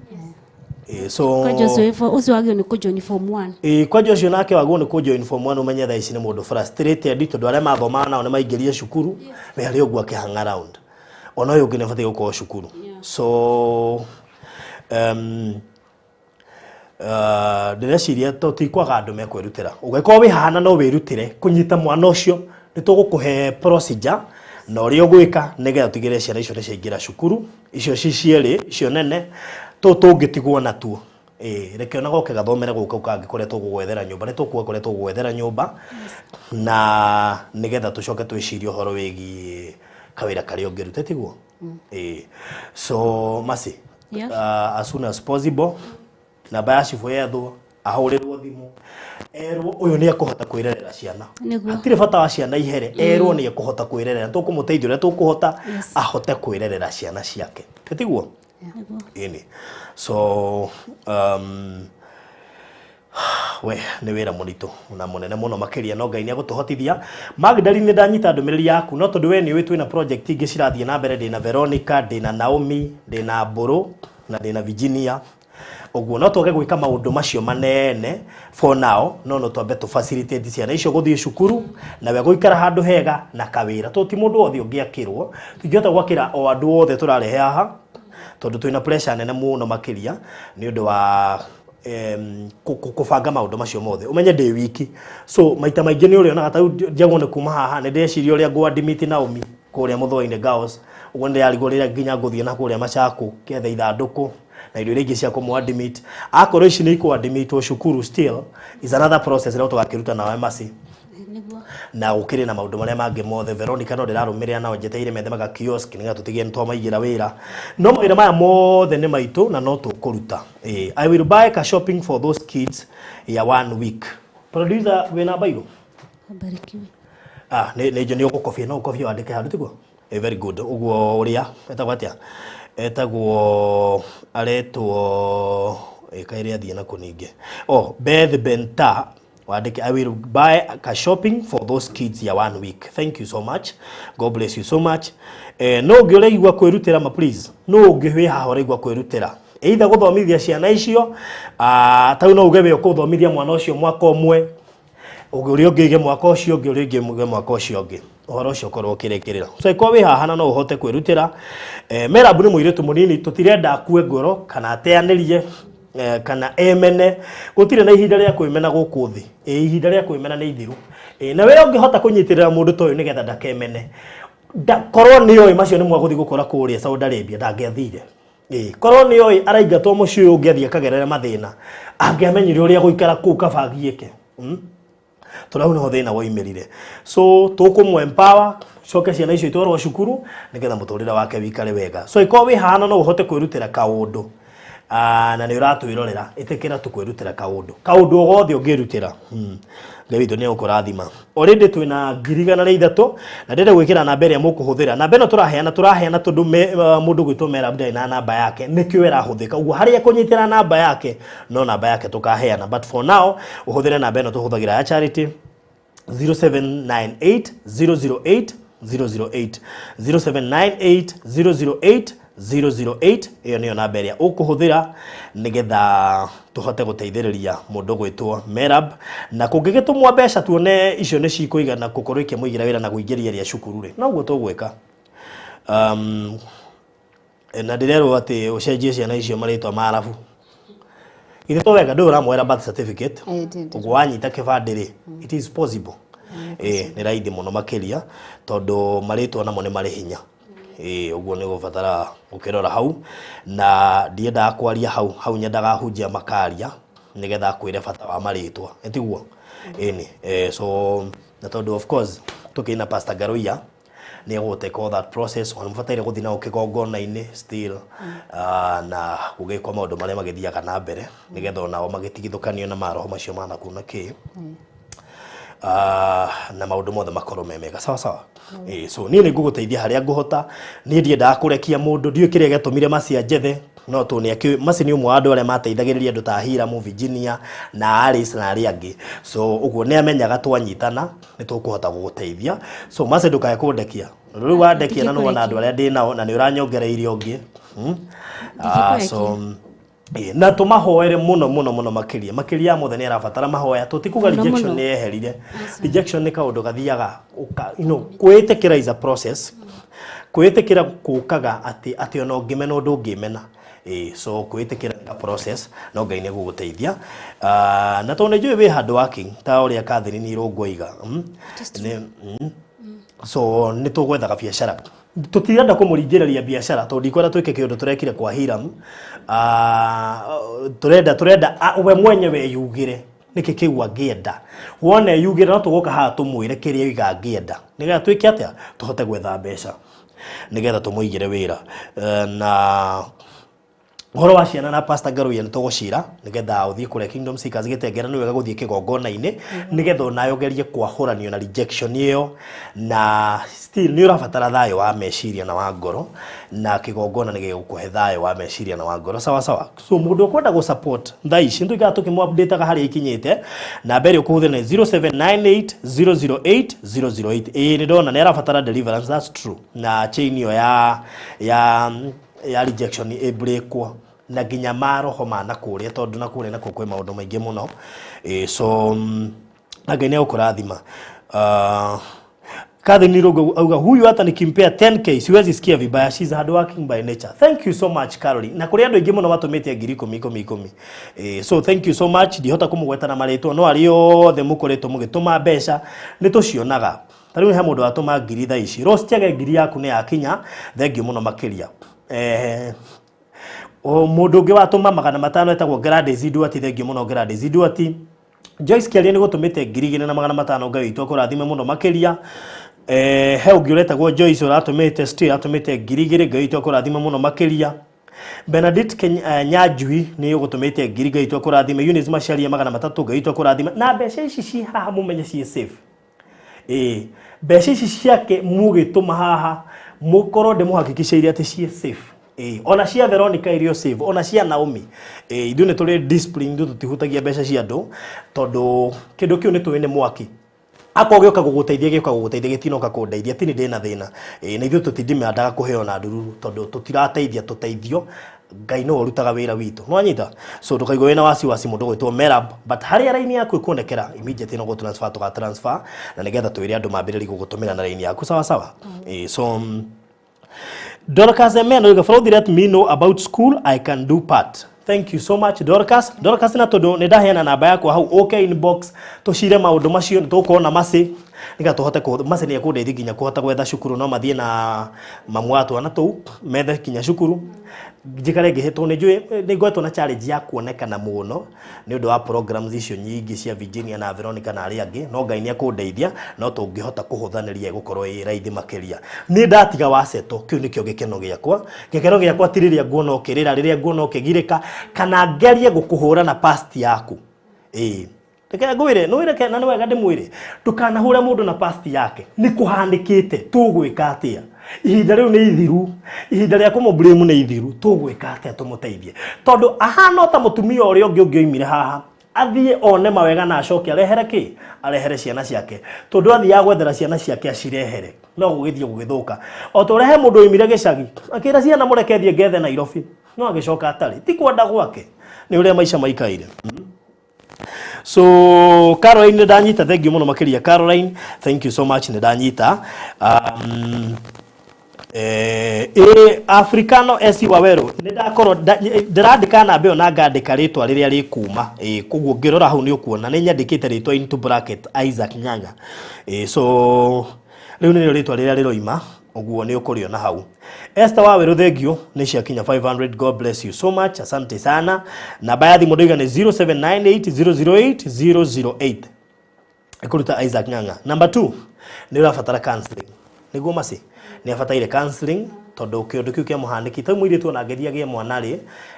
Ĩĩ, so Kwanja ũcio ũcio wagĩrĩirwo nĩ kũjoin form 1. Ĩĩ, kwanja ũcio nake wagwo nĩ kũjoin form 1, ũmenye thaa ici nĩ mũndũ frustrated, tondũ arĩa mathomaga nao nĩ maingĩrire cukuru, we harĩ ũguo akĩhang around, ona ũyũ ũngĩ nĩ abatiĩ gũkorwo cukuru. So ndĩreciria tũtikwaga andũ mekwĩrutĩra. Ũngĩkorwo wĩ haha na no wĩrutĩre kũnyita mwana ũcio, nĩ tũgũkũhe procedure na ũrĩa ũgwĩka nĩgetha tũtigĩrĩre ciana icio nĩ ciaingĩra cukuru, icio ci cierĩ icio nene tũũ tũngĩtigwo natuo. Ĩĩ, reke ona goke gathomere gũkũ kau kangĩ kũrĩa tũgũgwethera nyũmba, nĩ tũkuga kũrĩa tũgũgwethera nyũmba, na nĩgetha tũcoke twĩcirie ũhoro wĩgiĩ kawĩra karĩa ũngĩruta, tiguo? Ĩĩ, so Mercy, as soon as possible namba ya cibũ yethwo, ahũrĩrwo thimũ, erwo ũyũ nĩ ekũhota kwĩrerera ciana. Nĩguo. Hatirĩ bata wa ciana ihere, erwo nĩ ekũhota kwĩrerera, tũkũmũteithia ũrĩa tũkũhota ahote kwĩrerera ciana ciake, tiguo? Nĩguo. Ĩni, so we nĩ wĩra mũritũ na mũnene mũno makĩria, no Ngai nĩ agũtũhotithia. Magdalene, nĩ ndanyita ndũmĩrĩri yaku, no tondũ we nĩ ũĩ twĩna project ingĩ cirathiĩ na mbere, ndĩna Veronica, ndĩna Naomi, ndĩna Mbũrũ na ndĩna Virginia ũguo, no twage gwĩka maũndũ macio manene for now, no twambe tũ facilitate ciana icio gũthiĩ cukuru na we gũikara handũ hega na kawĩra, tondũ ti mũndũ wothe ũngĩakĩrwo, tũtingĩhota gwakĩra o andũ othe tũrarehe haha, tondũ twĩna pressure nene mũno makĩria nĩ ũndũ wa kũbanga maũndũ macio mothe. Ũmenye ndĩ wiki, so maita maingĩ nĩ ũrĩonaga ta rĩu njagwo nĩ kuma haha, nĩ ndĩreciria ũrĩa ngũ admit Naomi kũrĩa Mũthũa-inĩ Girls ũguo, nĩ ndĩrarigwo rĩrĩa nginya ngũthiĩ na kũrĩa Machako ketha ithandũkũ na indo iria ingĩ cia kũmũ admit. Akorwo ici nĩ ikũ admitwo cukuru, still is another process ĩrĩa tũgakĩruta nawe, Mercy. Nĩguo. Na gũkĩrĩ na maũndũ marĩa mangĩ mothe. Veronica no ndĩrarũmĩrĩra nao njeteire methe maka kiosk nĩgetha tũtige nĩ twamaigĩra wĩra, no mawĩra maya mothe nĩ maitũ na no tũkũruta. I will buy ka shopping for those kids ya one week. Producer, wĩna bairo? Abarikiwe. Ah, nĩ ũgũkobia, no ũkobia wandĩke handũ, tiguo? Very good. Ũguo ũrĩa etagwo atĩa, etagwo, aretwo ĩkaire athiĩ na kũningĩ. Oh, Beth Benta, wandĩke "I will buy ka shopping for those kids ya one week." Thank you so much, God bless you so much. No ũngĩ ũraigua kwĩrutĩra ma, please, no ũngĩ wĩ haha ũraigua kwĩrutĩra either gũthomithia ciana icio, tau no uge we ũkũthomithia mwana ũcio mwaka ũmwe, ũrĩa ũngĩ ũige mwaka ũcio ũngĩ, ũrĩa ũngĩ ũige mwaka ũcio ũngĩ, ũhoro ũcio ũkorwo ũkĩrĩkĩrĩra. So ĩkorwo wĩ haha na no ũhote kwĩrutĩra, Merabu nĩ mũirĩtu mũnini, tũtirenda akue ngoro kana ateanĩrie, kana emene. Gũtirĩ na ihinda rĩa kwĩmena gũkũ thĩ. Ihinda rĩa kwĩmena nĩ ithiru. Na we ũngĩhota kũnyitĩrĩra mũndũ ta ũyũ nĩgetha ndakemene, korwo nĩ oĩ macio nĩ mwagũthiĩ gũkora kũrĩa Saudi Arabia, ndangĩathire. Korwo nĩ oĩ araingatwo mũciĩ ũyũ ũngĩ athiĩ akagerere mathĩna, angĩamenyire ũrĩa gũikara kũu kaba agiĩke. Tondũ hau nĩho thĩna woimĩrire. So tũkũmũ empower coke ciana icio itwarwo cukuru nĩgetha mũtũrĩre wake wikare wega. So ĩkorwo wĩ haha na no ũhote kwĩrutĩra kaũndũ, na nĩ ũratwĩrorera, ĩtĩkĩra tũkwĩrutĩra kaũndũ, kaũndũ o gothe ũngĩrutĩra. Ngai witũ nĩ egũkũrathima. Already twĩna 103,000 na ndĩrenda gwĩkĩra namba ĩrĩa mũkũhũthĩra. Namba ĩno tũraheana tondũ mũndũ gwĩtwo Merab ndarĩ na namba yake, nĩkĩo ĩrahũthĩka ũguo harĩa kũnyitĩra namba yake, no namba yake tũkaheana, but for now ũhũthĩre namba ĩno tũhũthagĩra ya charity, 0798 008 008, 0798 008 008. Ĩyo nĩyo namba ĩrĩa ũkũhũthĩra nĩgetha tũhote gũteithĩrĩria mũndũ gwĩtwo Merab, na kũngĩgĩtũmwo mbeca tuone icio nĩ cikũigana gũkorwo ikĩmũigĩra wĩra na kũingĩria ria cukuru rĩ, noguo tũgwĩka. Na ndĩrerwo atĩ ũcenjie ciana icio marĩtwa ma arabu. Githĩ to wega? Ndũĩ ũramoera birth certificate? Ĩĩ, ndĩ. Ũguo wanyita kĩbandĩ rĩ, it is possible. Nĩ raithi mũno makĩria tondũ marĩtwa namo nĩ marĩ hinya. Ũguo nĩ gũbatara gũkĩrora hau, na ndiendaga kwaria hau hau, nyendaga hunjia makaria nĩgetha akwĩre bata wa marĩtwa, ĩtiguo? Ĩni. So na tondũ of course tũkĩrĩ na Pastor Garoia, nĩ egũ take all that process, ona mũbataire gũthiĩ nao kĩgongona-inĩ still, na gũgĩkwo maũndũ marĩa magĩthiaga na mbere nĩgetha onao magĩtigithũkanio na maroho macio ma nakũu na kĩ, na maũndũ mothe makorwo me mega, sawa sawa. So niĩ nĩ ngũgũteithia harĩa ngũhota. Niĩ ndiendaga kũrekia mũndũ, ndiũĩ kĩrĩa gĩatũmire Mercy anjethe, no tondũ nĩ akĩũĩ Mercy nĩ ũmwe wa andũ arĩa mateithagĩrĩria andũ ta Hiram Virginia na Alice na arĩa angĩ, so ũguo nĩ amenyaga twanyitana nĩ tũkũhota gũgũteithia. So Mercy, ndũkae kũndekia rĩu, wandekia na nĩwona andũ arĩa ndĩ nao na nĩ ũranyongereirie ũngĩ. So na tũmahoere mũno mũno mũno makĩria makĩria ya mothe nĩ arabatara mahoya. Tũtikuga Mũno, rejection mũno. nĩ yeherire. Rejection nĩ kaũndũ gathiaga kwĩĩtĩkĩra is a process. Kwĩĩtĩkĩra kũkaga atĩ ona ũngĩmena ũndũ ũngĩmena. So kwĩĩtĩkĩra nĩ ka process, no Ngai nĩ egũgũteithia. Na tondũ nĩ njũĩ wĩ hard working ta ũrĩa Catherine Irũngũ oiga, so nĩ tũgwethaga biacara, tũtirenda kũmũringĩrĩria biacara tondũ ndikwenda twĩke kĩũndũ tũrekire kwa Hiram. Tũrenda we mwenyewe eyugĩre nĩkĩ kĩu angĩenda. Wona eyugĩre, no tũgũka haha tũmwĩre kĩrĩa oiga angĩenda nĩgetha twĩke atĩa, tũhote gwetha mbeca nĩgetha tũmũigĩre wĩra. Na ũhoro wa ciana na Pastor Ngaruiya nĩ tũgũcira nĩgetha ũthiĩ kũrĩa Kingdom Seekers gĩtengera. Nĩ wega gũthiĩ kĩgongona-inĩ nĩgetha onawe ũgerie kwahũranio na rejection ĩyo, na still nĩ ũrabatara thayũ wa meciria na wa ngoro, na kĩgongona nĩ gĩgũkũhe thayũ wa meciria na wa ngoro, sawa sawa. So mũndũ ũkwenda gũ support thaa ici, nĩtũikaraga tũkĩmũ updateaga harĩa ikinyĩte. Namba ĩrĩa ũkũhũthĩra nĩ 0798 008 008. Ĩĩ, nĩ ndona nĩ arabatara deliverance, that's true, na chain ĩyo ya rejection ĩbreakwo na nginya maroho ma na kũrĩa, tondũ na kũrĩa nakuo kwĩ maũndũ maingĩ mũno. So na Ngai nĩ egũkũrathima. Catherine Irungu auga, "Huyu hata nikimpea 10K siwezi sikia vibaya, she's hard working by nature." Thank you so much, Caroline. Na kũrĩ andũ aingĩ mũno matũmĩte ngiri ikũmi ikũmi ikũmi. So thank you so much. Ndihota kũmũgweta na marĩtwa, no arĩa othe mũkoretwo mũgĩtũma mbeca nĩ tũcionaga. Ta rĩu he mũndũ watũma ngiri thaa ici. Rose Chege, ngiri yaku nĩ yakinya, thank you mũno makĩria. O mũndũ ũngĩ watũma 500 etagwo Gladys Duati, thank you mũno Gladys Duati. Joyce Kĩaria nĩ gũtũmĩte 2500. Ngai witũ akũrathime mũno makĩria. He ũngĩ ũretagwo Joyce ũratũmĩte, still atũmĩte 2000. Ngai witũ akũrathime mũno makĩria. Benedict Nyanjui nĩ ũgũtũmĩte 1000. Ngai witũ akũrathime. Eunice Macharia 300. Ngai witũ akũrathime. Na mbeca ici ci haha mũmenye ciĩ safe. Ĩĩ, mbeca ici ciake mũgĩtũma haha mũkorwo ndĩmũhakikicĩire atĩ ciĩ safe. Ĩĩ, ona cia Veronica irio safe, ona cia Naomi. Ĩĩ, ithuĩ nĩ tũrĩ discipline, ithuĩ tũtihutagia mbeca cia andũ tondũ kĩndũ kĩu nĩ tũĩ nĩ mwaki. Akorwo gĩũka gũgũteithia, gĩũka gũgũteithia, gĩtinoka kũndeithia, tini ndĩna thĩna. Ĩĩ, na ithuĩ tũtindimandaga kũheo na ndururu tondũ tũtirateithia tũteithio. Ngai nĩwe ũrutaga wĩra witũ. Nĩwanyita? So ndũkaigua wĩna wasiwasi mũndũ gwĩtwo Merab, but harĩa raini yaku ĩkuonekera immediately no gũ transfer tũga transfer na nĩgetha twĩre andũ mambĩrĩrie gũgũtũmĩra na raini yaku, sawa sawa. Ĩĩ, so Dorcas Emeno yuga, "Farothi, let me know about school, I can do part." Thank you so much, Dorcas. Dorcas, na tondu nĩ ndaheana namba yakwa hau, ũke inbox tũcire maũndũ macio nĩ tũkuona Mercy nĩgetha tũhote kũ Mercy nĩ ekũndeithia nginya kũhota gwetha cukuru, no mathiĩ na mamu wa twana tũu methe nginya cukuru njikare ngĩhĩtwo. Nĩ njũĩ nĩ ngoretwo na challenge ya kuonekana mũno nĩ ũndũ wa programs icio nyingĩ cia Virginia na Veronica na arĩa angĩ, no Ngai nĩ ekũndeithia, no tũngĩhota kũhũthanĩria ĩgũkorwo ĩ raithi makĩria. Niĩ ndatiga waceto, kĩu nĩkĩo gĩkeno gĩakwa. Gĩkeno gĩakwa ti rĩrĩa nguona ũkĩrĩra, rĩrĩa nguona ũkĩgirĩka, kana ngerie gũkũhũra na past yaku. Ĩĩ, reke ngwĩre, nĩwĩre na nĩ wega ndĩmwĩre, ndũkanahũre mũndũ na past yake. Nĩ kũhanĩkĩte, tũgwĩka atĩa? Ihinda rĩu nĩ ithiru, ihinda rĩa kũmũblame nĩ ithiru. Tũgwĩka atĩa tũmũteithie? Tondũ ahana ta mũtumia ũrĩa ũngĩ ũngĩoimire haha athiĩ one mawega na acoke arehere kĩ, arehere ciana ciake, tondũ athiaga gwethera ciana ciake acirehere, no gũgĩthiĩ gũgĩthũka. O ta ũrĩa he mũndũ oimire gĩcagi akĩra ciana, "Mũreke thiĩ ngethe Nairobi," no agĩcoka atarĩ. Ti kwenda gwake, nĩ ũrĩa maica maikaire. So Caroline, nĩ ndanyita, thank you mũno makĩria. Caroline, thank you so much, nĩ ndanyita. Africano esi Waweru, nĩ ndakorwo ndĩrandĩka namba ĩyo na ngandĩka rĩtwa rĩrĩa rĩkuma. Koguo ngĩrora hau nĩ ũkuona nĩ nyandĩkĩte rĩtwa into bracket Isaac Ng'ang'a. So rĩu nĩrĩo rĩtwa rĩrĩa rĩroima, ũguo nĩ ũkũrĩona hau. Esther Waweru, thank you, nĩ ciakinya 500. God bless you so much, asante sana. Namba ya thimũ ndĩiga nĩ 0798 008 008, ĩkũruta Isaac Ng'ang'a. Number 2, nĩ ũrabatara counseling. Nĩguo Mercy nĩ abataire counseling tondũ kĩũndũ kĩu kĩamũhanĩki tau mũirĩtu ona angĩthiĩ agĩe mwana rĩ,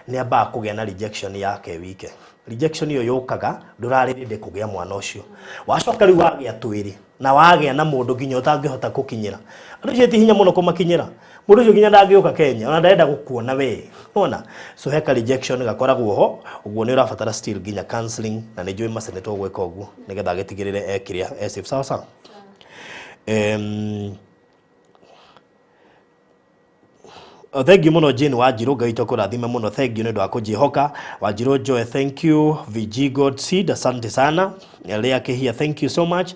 nĩ ambaga kũgĩa na rejection yake wike. Rejection ĩyo yũkaga ndũrarĩrĩndĩ kũgĩa mwana ũcio, wacoka rĩu wagĩa twĩrĩ na wagĩa na mũndũ nginya ũtangĩhota gũkinyĩra. Andũ acio ti hinya mũno kũmakinyĩra, mũndũ ũcio nginya ndangĩũka Kenya, ona ndarenda gũkuona we nona. So heka rejection gakoragwo ho ũguo, nĩ ũrabatara still nginya counseling, na nĩ njũĩ Mercy nĩ tũgwĩka ũguo nĩgetha agĩtigĩrĩre ekĩrĩa e safe, sawa sawa. Oh, thank you mũno Jane Wanjirũ, Ngai witũ akũrathime mũno. Thank you nĩ ũndũ wa kũnjĩhoka. Wanjirũ Joy, thank you. VG God Seed, asante sana. Lea Kehia, thank you so much.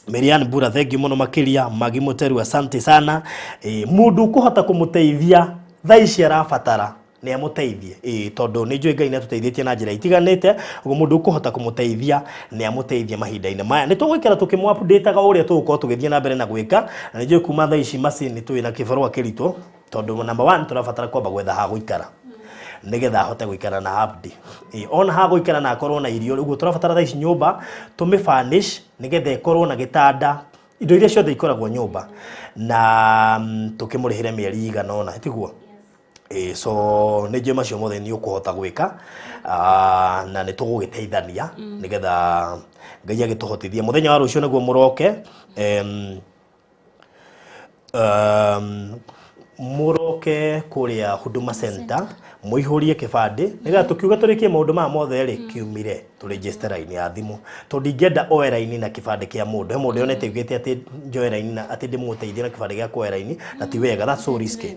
Marian Bura, thank you mũno makĩria. Magi Mũteru, asante sana. Mũndũ ũkũhota kũmũteithia thaa ici arabatara nĩ amũteithie. Tondũ nĩ njũĩ Ngai nĩ atũteithĩtie na njĩra itiganĩte, ũguo mũndũ ũkũhota kũmũteithia nĩ amũteithie mahinda-inĩ maya. Nĩ tũgũikara tũkĩmũ update-aga ũrĩa tũgũkorwo tũgĩthiĩ na mbere na gwĩka, na nĩ njũĩ kuma thaa ici Mercy nĩ twĩ na kĩbarũa kĩritũ, tondũ number one tũrabatara kwamba gwetha ha gũikara nĩgetha ahote gũikara na Abdi. Ona ha gũikara na akorwo na irio. Ũguo tũrabatara thaa ici nyũmba tũmĩ furnish nĩgetha ĩkorwo na gĩtanda, indo iria ciothe ikoragwo nyũmba, na tũkĩmũrĩhĩre mĩeri igana ũna, tiguo? So nĩ njũĩ macio mothe nĩ ũkũhota gwĩka, na nĩ tũgũgĩteithania nĩgetha Ngai agĩtũhotithie mũthenya wa rũciũ nĩguo mũroke, mũroke kũrĩa Huduma Center mũihũrie kĩbandĩ nĩgetha tũkiuga tũrĩkie maũndũ maya mothe rĩ, kiumire tũregister raini ya thimũ, tondũ ndingĩenda oe raini na kĩbandĩ kĩa mũndũ. He mũndũ yonete augĩte atĩ njoe raini na atĩ ndĩmũteithie na kĩbandĩ gĩa kuoya raini, na ti wega, that's so risky.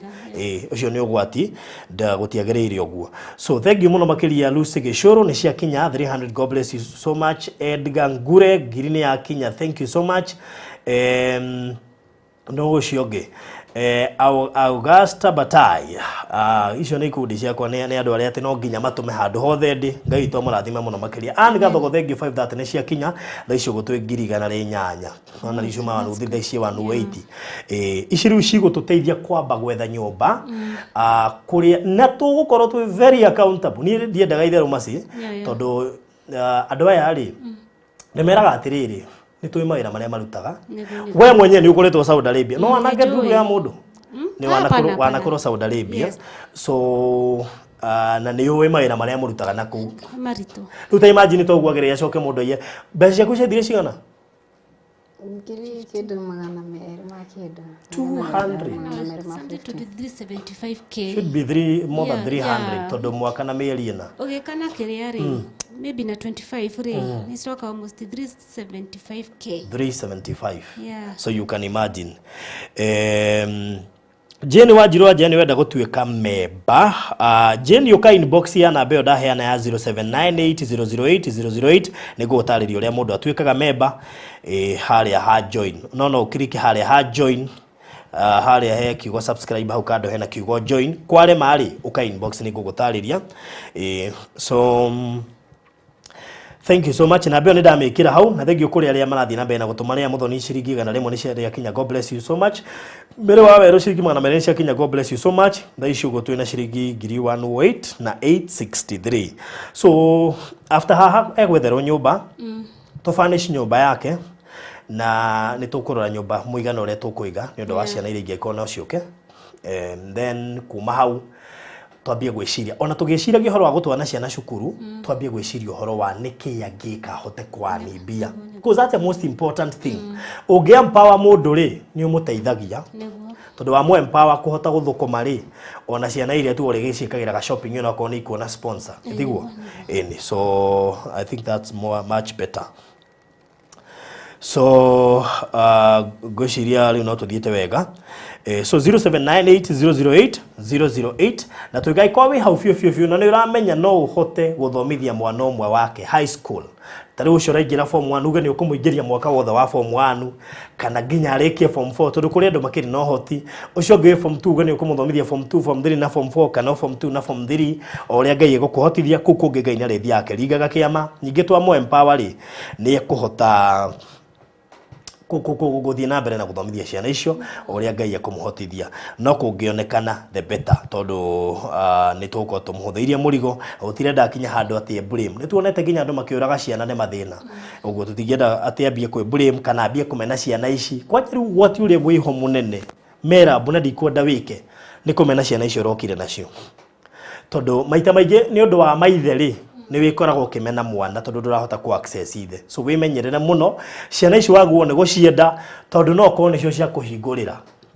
Ũcio nĩ ũgwati, gũtiagĩrĩire ũguo. So thank you mũno makĩria. Lucy Gĩcũrũ, nĩ ciakinya 300, God bless you so much. Edgar Ngure, 1000 nĩ yakinya, thank you so much. No ũcio ũngĩ, Augusta Batai, icio nĩ ikundi ciakwa, nĩ andũ arĩa atĩ no nginya matũme handũ hothe ndĩ. Ngai witũ amũrathime mũno makĩria. Ann Gathogo, thank you, 530 nĩ ciakinya. Thaa ici ũguo twĩ 108,000, ona icio ma 130, thaa ici 180. Ici rĩu cigũtũteithia kwamba gwetha nyũmba, kũrĩa na tũgũkorwo twĩ very accountable. Niĩ ndiendaga itherũ Mercy, tondũ Andũ aya rĩ, nĩ meraga atĩrĩrĩ, nĩ tũĩ mawĩra marĩa marutaga. Nĩguo, nĩguo. We mwenyewe nĩ ũkoretwo Saudi Arabia, no wanange nĩnjũĩ. ndungu ya mũndũ nĩ Hapana, hapana. wanakorwo Saudi Arabia. Yes. So na nĩ ũĩ mawĩra marĩa mũrutaga na kũu. Maritũ. Rĩu ta imagine toguo agereire acoke mũndũ aiye mbeca ciaku ciathire cigana? Ngiri kĩndũ 200 ma kĩndũ. 200. 200 ma Something to 50. 375K. Should be three, more than 300, tondũ mwaka na mĩeri 4. Ũgĩka na kĩrĩa rĩ, maybe na 25 rĩ, nĩ coka almost 375K. 375. Yeah. So you can imagine. Jane Wanjiru wa Jane wenda gũtuĩka memba. Jane, ũka inbox ya namba ĩyo ndaheana ya 0798008008 nĩguo ũtarĩrio ũrĩa mũndũ atuĩkaga memba. Harĩa ha join, no ũkiriki harĩa ha join, harĩa he kiugo subscribe, hau kando hena kiugo join. Kwarema rĩ, ũka inbox nĩ ngũgũtarĩria. So thank you so much. Na mbeo nĩ ndamĩkĩra hau, na thank you kũrĩ arĩa marathiĩ na mbere na gũtũma. Rĩa Mũthoni, ciringi 100 nĩ ciakinya, God bless you so much. Mbere wa werũ, ciringi 200 nĩ ciakinya, God bless you so much. Thaa ici ũguo twĩna ciringi ngiri 108 na 863. So after haha egwetherwo nyũmba, tũbanish nyũmba yake, na nĩ tũkũrora nyũmba mũigana ũrĩa tũkũiga nĩ ũndũ wa ciana iria ingĩkorwo no ciũke. Then kuma hau twambie gwĩciria, ona tũgĩciragia ũhoro wa gũtwana ciana cukuru, twambie gwĩciria ũhoro wa nĩkĩ angĩka ahote kwani mbia, because that's the most important thing. Ũngĩ empower mũndũ rĩ, nĩ ũmũteithagia, tondũ wa mũ empower kũhota gũthũkũma rĩ, ona ciana iria tu ũrĩgĩciĩkagĩra ga shopping ona okorwo nĩ ikuona sponsor, tiguo? Ĩni, so I think that's more much better. So ngwĩciria rĩu no tũthiĩte wega. So 0798 008 008, na tũngĩkorwo wĩ hau biũ biũ biũ na nĩ ũramenya no ũhote gũthomithia mwana ũmwe wake high school, ta rĩu ũcio ũraingĩra form 1, uge nĩ ũkũmũingĩria mwaka wothe wa form 1 kana nginya arĩkie form 4, tondũ kũrĩ andũ makĩrĩ na ũhoti ũcio. Ũngĩ wĩ form 2, uge nĩ ũkũmũthomithia form 2, form 3 na form 4, kana form 2 na form 3, o ũrĩa Ngai egũkũhotithia. Kũu kũngĩ Ngai nĩ arĩthiaga akĩringaga kĩama. Ningĩ twamũ empower rĩ, nĩ ekũhota gũthiĩ na mbere na gũthomithia ciana icio o ũrĩa Ngai ekũmũhotithia. No kũngĩonekana, the better, tondũ nĩ tũgũkorwo tũmũhũthĩirie mũrigo. Gũtirenda akinya handũ atĩ blame. Nĩ tuonete nginya andũ makĩũraga ciana nĩ mathĩna ũguo. Tũtingĩenda atĩ ambie kwĩ blame kana ambie kũmena ciana ici. Kwanja rĩu ũgwati ũrĩa wĩho mũnene Merab, na ndikwenda wĩke nĩ kũmena ciana icio ũrokire nacio, tondũ maita maingĩ nĩ ũndũ wa maithe rĩ, nĩ wĩkoragwo ũkĩmena mwana tondũ ndũrahota ku access ithe. So wĩmenyerere mũno ciana ici, waguo nĩ gũcienda, tondũ no ũkorwo nĩcio cia kũhingũrĩra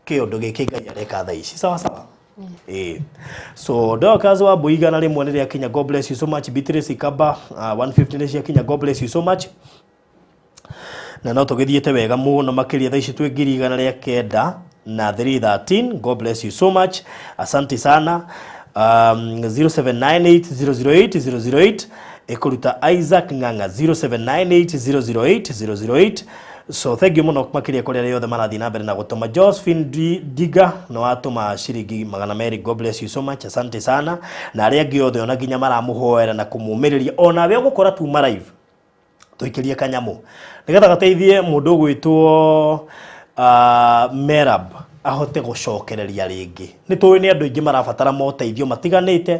kĩũndũ gĩkĩ Ngai areka thaa ici. Sawa sawa. So Dorcas wa Mbui, 100 nĩ rĩakinya, God bless you so much. Beatrice Ikamba, 150 nĩ ciakinya, God bless you so much. Na no tũgĩthiĩte wega mũno makĩria. Thaa ici twĩ 900 na 313. God bless you so much, asante sana. 0798 008 008 ĩkũruta Isaac Ng'ang'a, 0798 008 008. So thank you mũno makĩria kũrĩ arĩa othe marathiĩ na mbere na gũtũma. Josephine Diga nĩ watũma ciringi 200, God bless you so much, asante sana. Na arĩa angĩ othe ona nginya maramũhoera na kũmũmĩrĩria, onawe ũgũkora tuma live, tũikĩrie kanyamũ nĩgetha gateithie mũndũ ũgwĩtwo Merab ahote gũcokereria rĩngĩ. Nĩ tũĩ nĩ andũ aingĩ marabatara moteithio matiganĩte,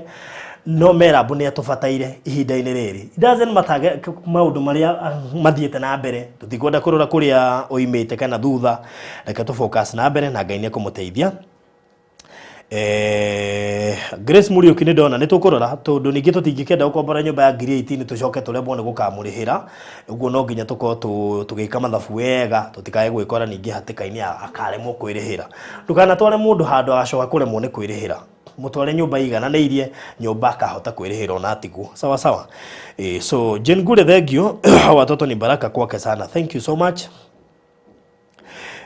no Merab nĩ atũbataire ihinda-inĩ rĩrĩ. It doesn't matter maũndũ marĩa mathiĩte na mbere, tũtikwenda kũrora kũrĩa oimĩte kana thutha. Reke tũ focus na mbere na Ngai nĩ ekũmũteithia. Grace Muriuki, nĩ ndona nĩ tũkũrora, tondũ ningĩ tũtingĩkenda gũkombora nyũmba ya ngiri 18 tũcoke tũremwo nĩ gũkamũrĩhĩra. Ũguo no nginya tũkorwo tũgĩka mathabu wega, tũtikae gwĩkora ningĩ hatĩka-inĩ akaremwo kwĩrĩhĩra. Ndũkanatware mũndũ handũ agacoka kũremwo nĩ kwĩrĩhĩra. Mũtware nyũmba igananĩirie, nyũmba akahota kwĩrĩhĩra ona atigwo. Sawa sawa. So Jane Gure, thank you. Watoto ni baraka kwake sana, thank you so much.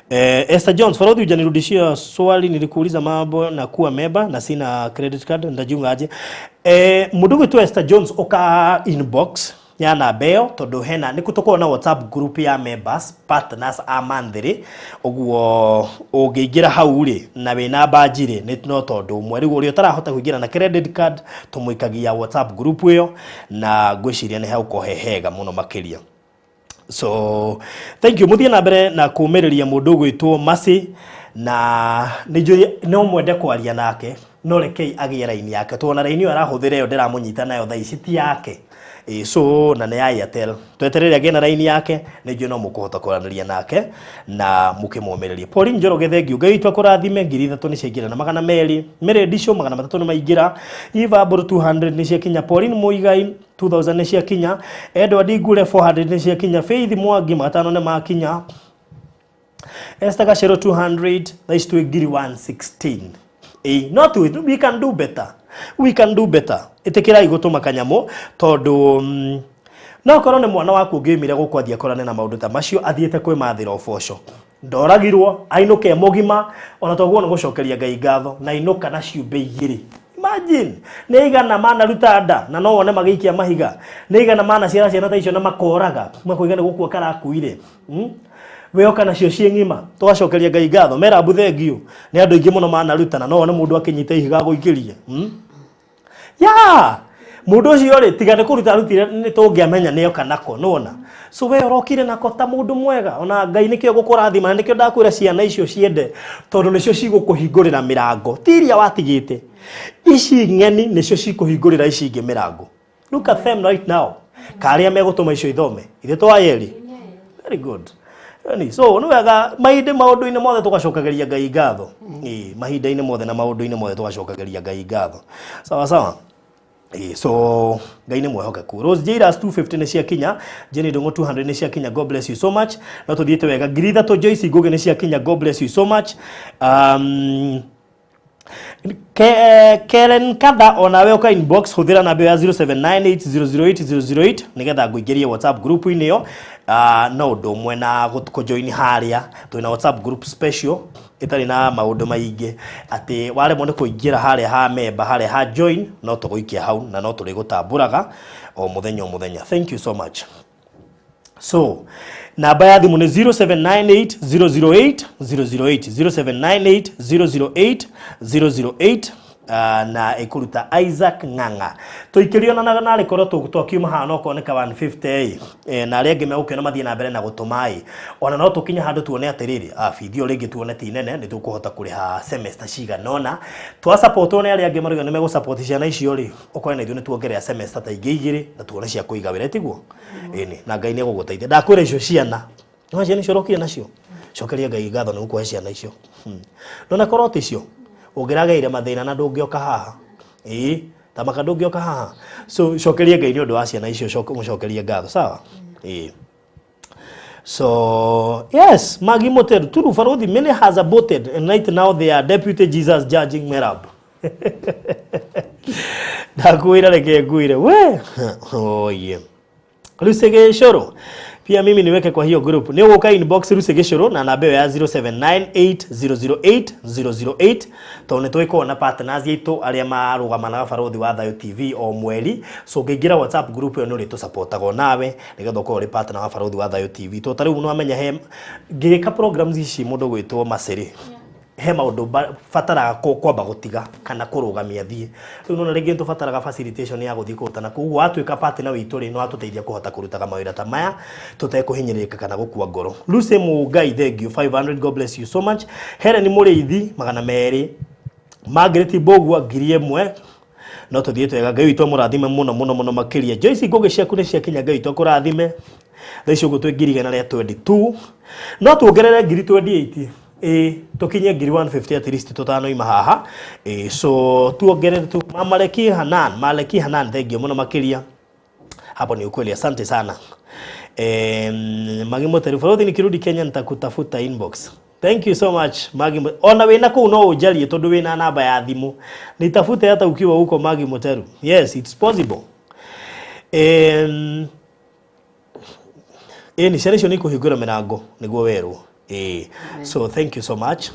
Esther Jones, Farodhi, hujanirudishia swali nilikuuliza mambo na kuwa member na sina credit card, ndajiunga aje? Mũndũ gwĩtwo Esther Jones, ũka inbox ya namba ĩyo, tondũ hena nĩ tũkoragwo na WhatsApp group ya members partners a monthly. Ũguo ũngĩingĩra hau rĩ, na wĩna badge rĩ, nĩ no tondũ ũmwe rĩu ũrĩa ũtarahota kũingĩra na credit card, tũmũikagia WhatsApp group ĩyo, na ngwĩciria nĩ hegũkorwo he hega mũno makĩria. So thank you, muthie na mbere na kumĩrĩria mũndũ ũgwĩtwo Mercy, na nĩ njũĩ no mwende kwaria nake, no rekei agĩe raini yake, tuona raini ĩyo arahũthĩra ĩyo ndĩramũnyita nayo thaa ici ti yake. Ĩ, so na nĩ ya Airtel. Tweterere agĩe na raini yake, nĩ njũĩ no mũkũhota kwaranĩria nake na mũkĩmũmĩrĩrie. Pauline Njoroge, thengiũ, Ngai witũ akũrathime. 3000 nĩ ciaingĩra na 200. Mary Ndicũ, 300 nĩ maingĩra. Eva Mbũrũ, 200 nĩ ciakinya. Pauline Muigai, 2000 nĩ ciakinya. Edward Ngure, 400 nĩ ciakinya. Faith Mwangi, 500 nĩ makinya. Esther Gacero, 200. Thaa ici twĩ ngiri 116. Ĩĩ, no tu we can do better, we can do better. Ĩtĩkĩrai gũtũma kanyamũ tondũ no korwo nĩ mwana waku ũngĩumire gũkũ athiĩ akorane na maũndũ ta macio, athiĩte kwĩmathĩra ũboco, ndoragirwo, ainũke e mũgima, ona toguo nĩ gũcokeria Ngai ngatho, na ainũka na ciũmbe igĩrĩ. Imagine, nĩ igana manaruta nda na no wone magĩikia mahiga, nĩ igana manaciara ciana ta icio na makoraga makoiga nĩ gũkua karakuire. We oka nacio ciĩ ng'ima, tũgacokeria Ngai ngatho. Merabu, thengiũ nĩ andũ aingĩ mũno manarutana, no wone mũndũ akĩnyita ihiga agũikĩrie, Ya mũndũ ũcio rĩ, tiga nĩ kũruta arutire, nĩ tũngĩamenya nĩ oka nako. Nĩwona, so we ũrokire nako ta mũndũ mwega, ona Ngai nĩkĩo gũkũrathima, na nĩkĩo ndakwĩra ciana icio ciende, tondũ nĩcio cigũkũhingũrĩra mĩrango, ti iria watigĩte, ici ng'eni nĩcio cikũhingũrĩra ici ingĩ mĩrango. Look at them right now, karĩa megũtũma icio ithome ithe twayeri. Very good. Yani, so nĩ wega mahinda maũndũ-inĩ mothe tũgacokagĩria Ngai ngatho. Ĩĩ, mahinda-inĩ mothe na maũndũ-inĩ mothe tũgacokagĩria Ngai ngatho. Sawa sawa. Ĩĩ, so Ngai nĩ mwehokeku. Rose Jairas, 250 nĩ ciakinya. Jenny Ndung'u, 200 nĩ ciakinya. God bless you so much. No tũthiĩte wega. 3000, Joyce Ngugi, nĩ ciakinya. God bless you so much. Karen Kada, onawe ũka inbox, hũthĩra namba ĩyo ya 0798008008 nĩgetha ngũingĩrie WhatsApp group-inĩ ĩyo. No ũndũ ũmwe na kũjoin harĩa twĩna WhatsApp group special ĩtarĩ na maũndũ maingĩ, atĩ waremwo nĩ kũingĩra harĩa ha member, harĩa ha join, no tũgũikia hau na no tũrĩgũtambũraga o mũthenya o mũthenya. Thank you so much. So namba ya thimũ nĩ 0798 008 008, 0798 008 008, na ĩkũruta Isaac Ng'ang'a. Tũikĩrio na narĩ korwo twakiuma haha no koneka 150 ĩ, na arĩa angĩ megũkĩona mathiĩ na mbere na gũtũma ĩ, ona no tũkinye handũ tuone atĩrĩrĩ, bithi ĩyo rĩngĩ tuone ti nene, nĩ tũkũhota kũrĩha semester cigana ũna twasapotwo nĩ arĩa angĩ marauga nĩ megũsupport ciana icio rĩ, ũkore na ithuĩ nĩ tuongerera semester ta ingĩ igĩrĩ na tuone cia kũiga wĩra, tiguo? Ĩni, na Ngai nĩ egũgũteithia. Ndakwĩra icio ciana no ciana icio ũrokire nacio, cokeria Ngai ngatho nĩ gũkũhe ciana icio. Ndona korwo ti cio ũngĩrageire mathĩna na ndũngĩoka haha, ĩĩ, tamaka ndũngĩoka haha. So cokeria Ngai nĩ ũndũ wa ciana icio, mũcokerie ngatho, sawa? Ĩĩ. So yes, Maggie Moteru, Turu Farodi, many has aborted and right now they are deputy Jesus judging Merab. Ndakwĩra, reke ngwĩre we, oye Lucy Gĩcũrũ, pia mimi niweke kwa hiyo group. Nĩ ũgũka inbox Lucy Gĩcũrũ na namba ĩyo ya 0798008008, tondũ nĩ tũgĩkoragwo na partners aitũ arĩa marũgamanaga Barũthi wa Thayũ TV o mweri. So ũngĩingĩra WhatsApp group ĩyo nĩ ũrĩtũsupportagwo nawe nĩgetha ũkorwo ũrĩ partner wa Barũthi wa Thayũ TV. To ta rĩu nĩ wamenya he ngĩgĩka programs ici, mũndũ gwĩtwo Macĩrĩ, he maũndũ bataraga kwamba gũtiga kana kũrũgamia thiĩ. Rĩu nona rĩngĩ nĩtũbataraga facilitation ya gũthiĩ kũruta, na koguo watuĩka partner witũ rĩ, nĩ watũteithia kũhota kũrutaga mawĩra ta maya tũtekũhinyĩrĩrĩka kana gũkua ngoro. Lucy Mũngai, thank you, 500, God bless you so much. Helen Mũrĩithi, 200. Margaret Mbũgua, 1000. No tũthiĩte wega, Ngai witũ amũrathime mũno mũno mũno makĩria. Joyce Ngũgĩ, ciaku nĩ ciakinya, Ngai witũ akũrathime. Thaa ici ũguo twĩ 122,000, no tuongerere ngiri 28, ĩ, tũkinye ngiri 150 at least tũtanoima haha. Ĩ, so tuongerere tu. Maleki Hanan, Maleki Hanan, thank you mũno makĩria. Hapo ni ukweli, asante sana. Magi Moteru, Farodhi, nikirudi Kenya nitakutafuta inbox. Thank you so much, Magi. Ona wĩna kũu no ũnjarie tondũ wĩna namba ya thimũ, nitafute hata ukiwa huko, Magi Moteru. Yes, it's possible. Ĩni ciana icio nĩ ikũhingũra mĩrango nĩguo werwo. Ĩĩ, so thank you so much.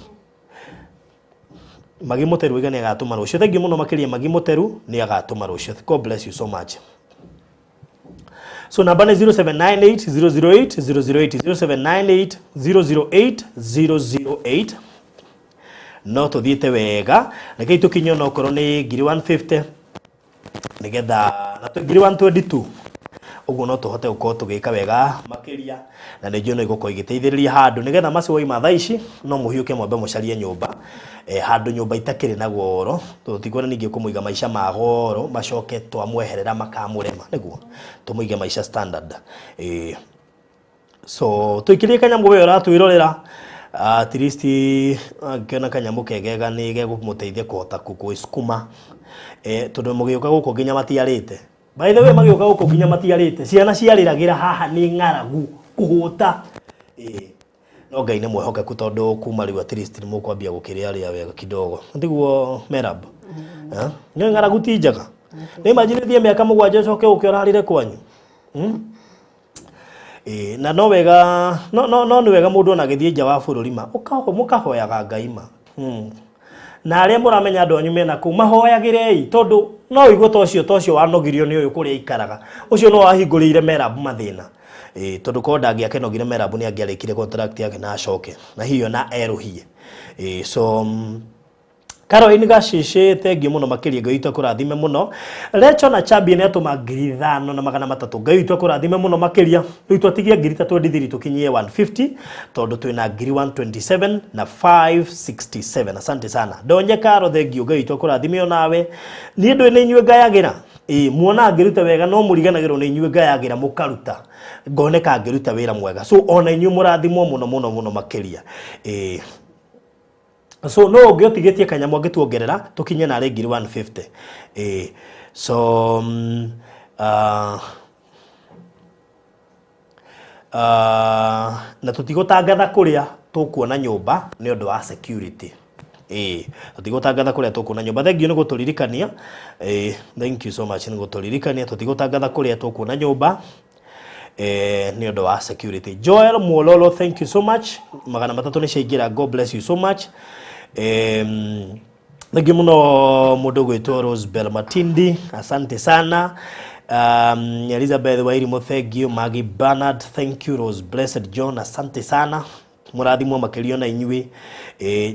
Magi Mũteru iga nĩ agatũma rũciũ. Thank you mũno makĩria. Magi Mũteru nĩ agatũma rũciũ. God bless you so much. So namba nĩ 0798 008 008, 0798 008 008. No tũthiĩte wega, rekei tũkinye onokorwo nĩ ngiri 150 nĩgetha na ngiri 122. Ũguo no tũhote gũkorwo tũgĩka wega makĩria, na nĩ njũĩ no igũkorwo igĩteithĩrĩria handũ nĩgetha macio waima thaa ici no mũhiũke mwambe mũcarie nyũmba, handũ nyũmba itakĩrĩ na goro, tondũ tikuona ningĩ kũmũiga maica ma goro macoke twamweherera makamũrema, nĩguo tũmũige maica standard. So tũikĩrie kanyamũ we ũratwĩrorera, at least angĩona kanyamũ kegega nĩ gegũmũteithia kũhota gwĩcukuma, tondũ mũgĩũka gũkũ nginya matiarĩte. By the way, magĩũka gũkũ nginya matiarĩte, ciana ciarĩragĩra haha nĩ ng'aragu kũhũta. No Ngai nĩ mwĩhokeku, tondũ kuma rĩu at least nĩ mũkwambia gũkĩrĩa rĩa wega kidogo, tiguo Merab? Nĩ ng'aragu ti njega. Nĩ imagine thiĩ mĩaka 7 ũcoke ũke ũrarĩre kwanyu. Ĩĩ, na no wega no no no nĩ wega mũndũ ona agĩthiĩ nja wa bũrũri ma mũkahoyaga Ngai ma. Na arĩa mũramenya andũ anyu mena kũu mahoyagĩrei, tondũ no ũigue ta ũcio wanogirio nĩ ũyũ kũrĩa aikaraga, ũcio no wahingũrĩire Merab mathĩna. Ĩĩ, tondũ korwo ndangĩakenogire Merab nĩ angĩarĩkire contract yake na acoke na hiyo na erũhie. Ĩĩ, so Caroline Gacicĩ, thengiũ mũno makĩria, Ngai witũ akũrathime mũno. Recho na Chambia nĩ atũma 5300, Ngai witũ akũrathime mũno makĩria. Rĩu twatigia ngiri ta 23 tũkinyie 150, tondũ twĩna ngiri 127 na 567. Asante sana Ndonye Karo, thengiũ, Ngai witũ akũrathime onawe. Niĩ ndũĩ nĩ inyuĩ ngayagĩra. Ĩĩ, muona ngĩruta wega no mũriganagĩrwo nĩ inyuĩ ngayagĩra, mũkaruta ngoneka ngĩruta wĩra mwega, so ona inyuĩ mũrathimwo mũno mũno mũno makĩria. Ĩĩ, so no ũngĩ ũtigĩtie kanyamũ angĩtuongerera tũkinye narĩ ngiri 150. Ĩĩ, so na tũtigũtangatha kũrĩa tũkuona nyũmba nĩ ũndũ wa security. Ĩĩ, tũtigũtangatha kũrĩa tũkuona nyũmba. Thank you nĩ gũtũririkania. Ĩĩ, thank you so much nĩ gũtũririkania tũtigũtangatha kũrĩa tũkuona nyũmba nĩ ũndũ wa security. Joel Mwololo, thank you so much, 300 nĩ ciaingĩra, God bless you so much. Thank you mũno mũndũ gwĩtwo Rosebell Matindi, asante sana. Elizabeth Wairimu, thank you. Maggie Bernard, thank you. Rose Blessed John, asante sana, mũrathimwo makĩria na inyuĩ.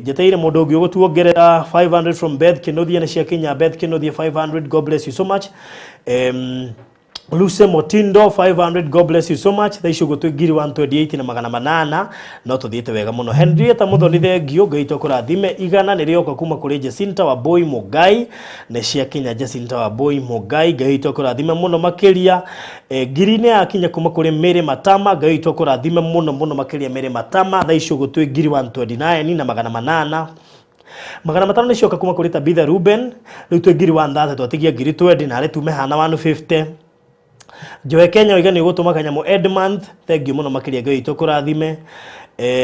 Njeteire mũndũ ũngĩ ũgũtuongerera 500 from Beth Kĩnuthia, nĩ ciakinya. Beth Kĩnuthia 500, God bless you so much. Luce Motindo 500, God bless you so much. Thaa ici ũguo twĩ ngiri 128 na 800, no tũthiĩte wega mũno. Henrietta Muthoni, thengiũ, Ngai witũ akũrathime. 100 nĩ rĩoka kuma kũrĩ Jacinta Wambui Mũngai, nĩ ciakinya. Jacinta Wambui Mũngai, Ngai witũ akũrathime mũno makĩria. Ngiri nĩ yakinya kuma kũrĩ Mary Matama, Ngai witũ akũrathime mũno mũno makĩria, Mary Matama. Thaa ici ũguo twĩ ngiri 129 na 800. 500 nĩ cioka kuma kũrĩ Tabitha Ruben, rĩu twĩ ngiri 130, twatigia ngiri 20 na arĩ tume hana 150. Joe Kenya oiga nĩ ũgũtũma kanyamũ Edmonth, thank you mũno makĩria, Ngai witũ kũrathime.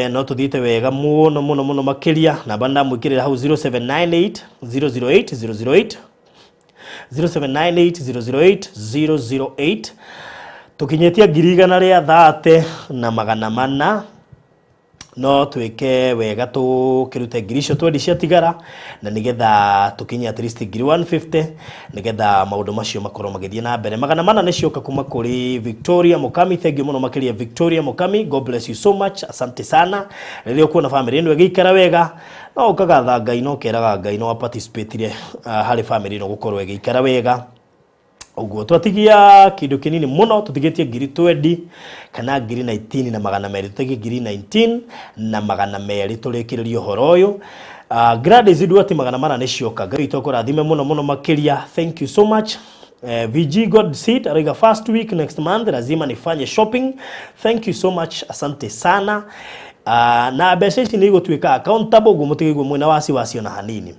No tũthiĩte wega mũno mũno mũno makĩria. Namba ndamwĩkĩrĩra hau, 0798 008 008, 0798 008 008. Tũkinyĩtie ngiri 130,400, no twĩke wega tũkĩrute ngiri icio twendi ciatigara na nĩgetha tũkinye at least ngiri 150, nĩgetha maũndũ macio makorwo magĩthiĩ na mbere. 400 nĩ cioka kuma kũrĩ Victoria Mukami, thank you mũno makĩria Victoria Mukami, God bless you so much, asante sana. Rĩrĩa ũkuona famĩlĩ ĩno ĩgĩikara wega no ũkagatha Ngai, no ũkeraga Ngai no participate harĩ famĩlĩ ĩno gũkorwo ĩgĩikara wega. Ũguo twatigia kĩndũ kĩnini mũno, tũtigĩtie ngiri 20 kana ngiri 19 na 200, tũtigie ngiri 19 na 200 tũrĩkĩrĩrie ũhoro ũyũ. Gladys Duarte, 400 nĩ cioka, Ngai witũ akũrathime mũno mũno makĩria, thank you so much. VG God Seed arauga first week next month lazima nifanye shopping, thank you so much, asante sana. Na mbeca ici nĩ igũtuĩka accountable, ũguo mũtigaigua mwĩna wasiwasi ona hanini.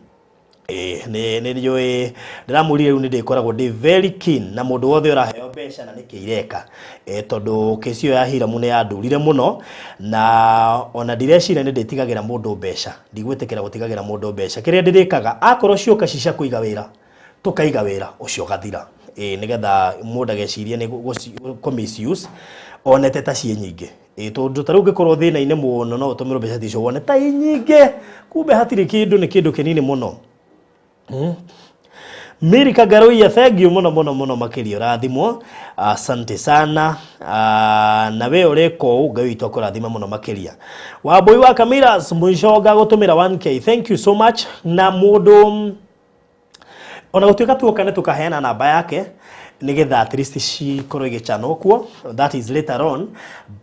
Ĩĩ, nĩ njũĩ ndĩramwĩrire rĩu nĩ ndĩkoragwo ndĩ very keen na mũndũ wothe ũraheo mbeca na nĩkĩ ireka, tondũ kesi ĩyo ya Hiramu nĩ yandurire mũno na ona ndireciria nĩ ndĩtigagĩra mũndũ mbeca, ndigwĩtĩkĩra gũtigagĩra mũndũ mbeca. Kĩrĩa ndĩrĩkaga, akorwo cioka ci cia kũiga wĩra, tũkaiga wĩra ũcio ũgathira. Ĩĩ, nĩgetha mũndũ ageciria nĩ kũ misuse onete ta ciĩ nyingĩ. Ĩĩ, tondũ ta rĩu ũngĩkorwo thĩna-inĩ mũno no ũtũmĩrwo mbeca ta icio wone ta i nyingĩ, kumbe hatirĩ kĩndũ, nĩ kĩndũ kĩnini mũno. Mary Kagaruia, thank you mũno mũno mũno makĩria, ũrathimwo, asante sana. Na we ũreka ũũ, Ngai witũ akũrathime mũno makĩria. Wambui wa Kamiras mũico ngagũtũmĩra 1K, thank you so much. Na mũndũ Ona gũtuĩka tuoka nĩ tũkaheana namba yake nĩgetha at least cikorwo igĩchanwo kuo, that is later on,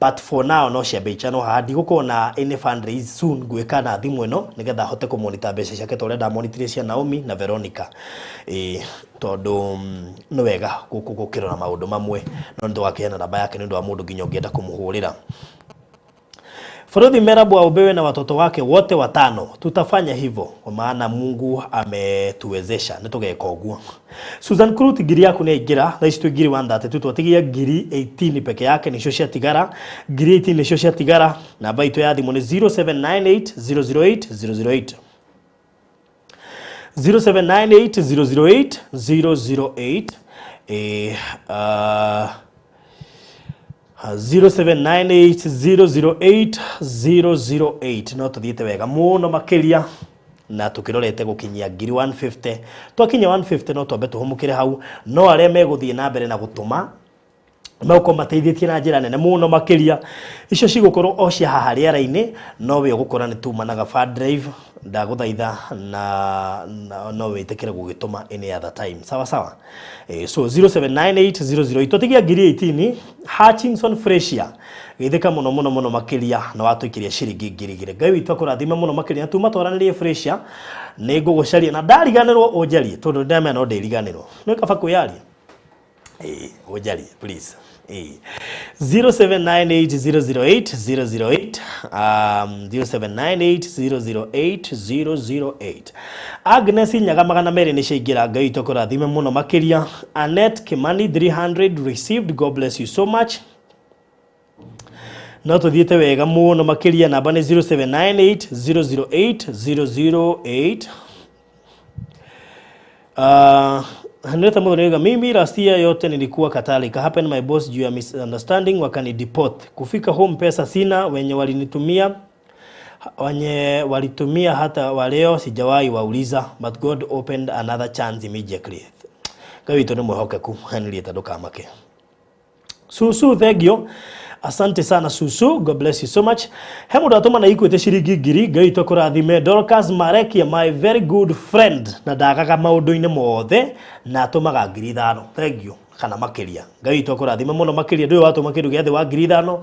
but for now no ciambe ichanwo haha. Ndigũkorwo na any fundraise soon ngwĩka na thimũ ĩno nĩgetha hote kũmonita mbeca ciake ta ũrĩa ndamonitire cia Naomi na Veronica. Ĩĩ, tondũ nĩ wega gũkĩrora maũndũ mamwe, no nĩ tũgakĩheana namba yake nĩ ũndũ wa mũndũ nginya ũngĩenda kũmũhũrĩra. Farodhi Merab aombewe na watoto wake wote watano. Tutafanya hivyo kwa maana Mungu ametuwezesha. Nĩ tũgeka ũguo. Susan Crut, ngiri yaku nĩ yaingĩra. Thaa ici twĩ ngiri 132, twatigia ngiri 18 peke yake nĩcio ciatigara. Ngiri 18 nĩcio ciatigara. Namba itũ ya thimũ nĩ 0798 008 008. 0798 008 008. 0798 008 008. No tuthiĩte wega mũno makĩria na tukĩrorete gũkinyia ngiri 150. Twakinya 150 no twambe tũhũmũkĩre hau, no arĩa megũthiĩ na mbere na gũtũma megũkorwo mateithĩtie na njĩra nene mũno makĩria. Icio cigũkorwo o cia haha rĩera-inĩ, no we ũgũkora nĩ tumanaga fund drive. Ndagũthaitha na no wĩtĩkĩre gũgĩtũma any other time, sawa sawa. So 0798 008, twatigia ngiri 18. Hutchinson Fresia, geithĩka mũno mũno mũno makĩria na watũikĩria ciringi 2000. Ngai witũ akũrathime mũno makĩria. Na tuma twaranĩrie, Fresia, nĩ ngũgũcaria na ndariganĩrwo ũnjarie, tondũ ndamenya no ndĩriganĩrwo, nĩ kaba kwĩyaria. Ũnjarie please. 0798 008 008, 0798 008 008. Agnes Nyaga, 200 nĩ ciaingĩra. Ngai witũ akũrathime mũno makĩria. Annette Kimani, 300 received. God bless you so much. No tũthiĩte wega mũno makĩria. Namba nĩ 0798 008 008. Henrietta Muthoniga, mimi last year yote nilikuwa Qatar. Happen my boss juu ya misunderstanding wakani deport. Kufika home pesa sina, wenye walinitumia, wenye walitumia hata waleo sijawahi wauliza, but God opened another chance immediately. Ngai witũ nĩ mwĩhokeku, Henrietta, ndũkamake. Susu, thengio, asante sana Susu, God bless you so much. He mũndũ atũma na Equity ciringi 1000. Ngai witũ akũrathime. Dorcas Marekia, my very good friend, na ndagaga maũndũ-inĩ mothe, na atũmaga 5000. Thank you kana makĩria. Ngai witũ akũrathime mũno makĩria. Ndũĩ watũma kĩndũ gĩa thĩ wa 5000,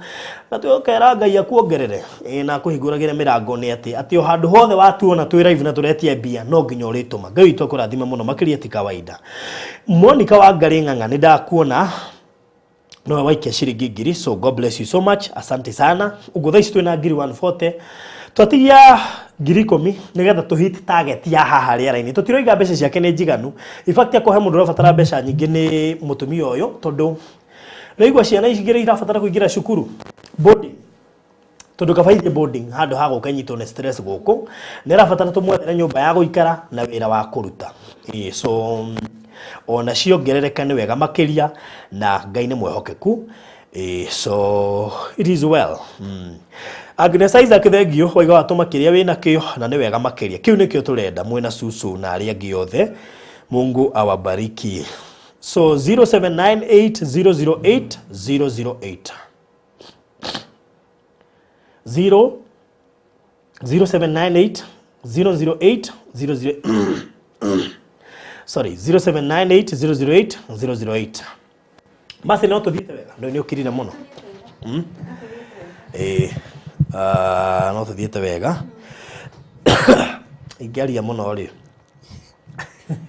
na twĩkera Ngai akuongerere, ĩ na akũhingũragĩre mĩrango. Nĩ atĩ o handũ hothe watuona twĩ live na tũretia mbia, no nginya ũrĩtũma. Ngai witũ akũrathime mũno makĩria, ti kawaida. Monica wa Ngarĩ Ng'ang'a, nĩ ndakuona nowe waikia ciringi 1000, so God bless you so much, asante sana. Ũguo thaa ici twĩna ngiri 140, twatigia 10,000 nĩgetha tũ hit target ya haha rĩera-inĩ. Tũtiroiga mbeca ciake nĩ njiganu. In fact, akorwo he mũndũ ũrabatara mbeca nyingĩ nĩ mũtumia ũyũ, tondũ nĩigua ciana ici igĩrĩ irabatara kũingĩra cukuru boarding, tondũ kaba ithiĩ boarding handũ ha gũka nyitwo nĩ stress gũkũ. Nĩ arabatara tũmwethere nyũmba ya gũikara na wĩra wa kũruta. Ĩĩ, so ona ciongerereka nĩ wega makĩria, na Ngai nĩ mwĩhokeku. Ĩĩ, so it is well. Agnes Isaac, thengio, waiga watũma kĩrĩa wĩna kĩo na nĩ wega makĩria. Kĩu nĩkĩo tũrenda mwĩna cucu na arĩa angĩ othe. Mungu awabariki. So 0798 008 008, 0 0798 008 00, sorry, 0798 008 008. Basi no tũthiĩte wega, ndũ nĩ ũkirire mũno. Ĩĩ, no tũthiĩte wega. Ingĩaria mũno rĩ,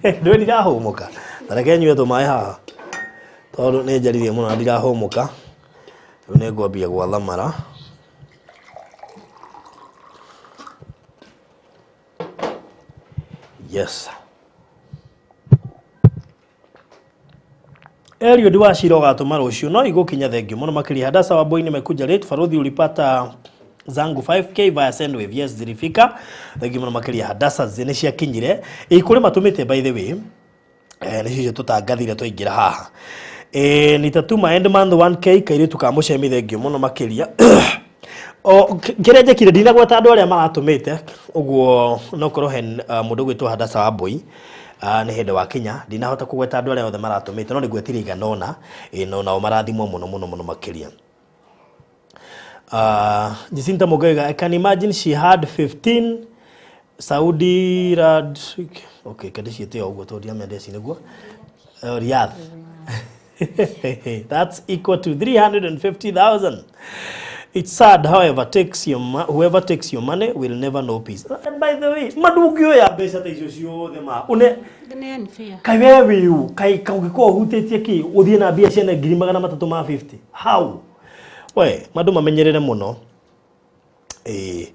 ndũĩ ndirahũmũka. Ta reke nyue tũmaĩ haha, tondũ nĩ njaririe mũno na ndirahũmũka. Rĩu nĩ ngwambia gwathamara. Yes. Eliud wa Shira, ũgatũma rũciũ no igũkinya. Thengio mũno makĩria. Hadasa wa Boy, nimekuja late. Farodhi, ulipata zangu 5K via Sendwave? Yes, zilifika. Thengio mũno makĩria Hadasa, nĩ ciakinyire. Ĩ kũrĩ matũmĩte, by the way, nĩcio icio tũtangathire twaingĩra haha. Nitatuma end month 1K. Kairĩtu ka mũcemi, thengio mũno makĩria. O kĩrĩa njekire, ndinagweta andũ arĩa maratũmĩte ũguo, no korwo he mũndũ ũgwĩtwo Hadasa wa Mbui, nĩ hĩndĩ wakinya. Ndinahota kũgweta andũ arĩa othe maratũmĩte, no nĩngwetire igana ũna. No nao marathimwo mũno mũno mũno makĩria. Jacinta Mugaiga, I can imagine she had 15. Saudi Rad okay kende ciĩte o ũguo tondũ ndiamenya ici nĩguo. Riyadh. That's equal to 350,000. It's sad, however, takes your whoever takes your money will never know peace. And by the way, madungioya mbeca ta icio ciothe ma une Nĩ unfair. Kai we wiu kai kaũngĩkorwo ũhutĩtie kĩ ũthiĩ na mbia ciana 350,000 how we mandũ mamenyerere mũno. Ĩĩ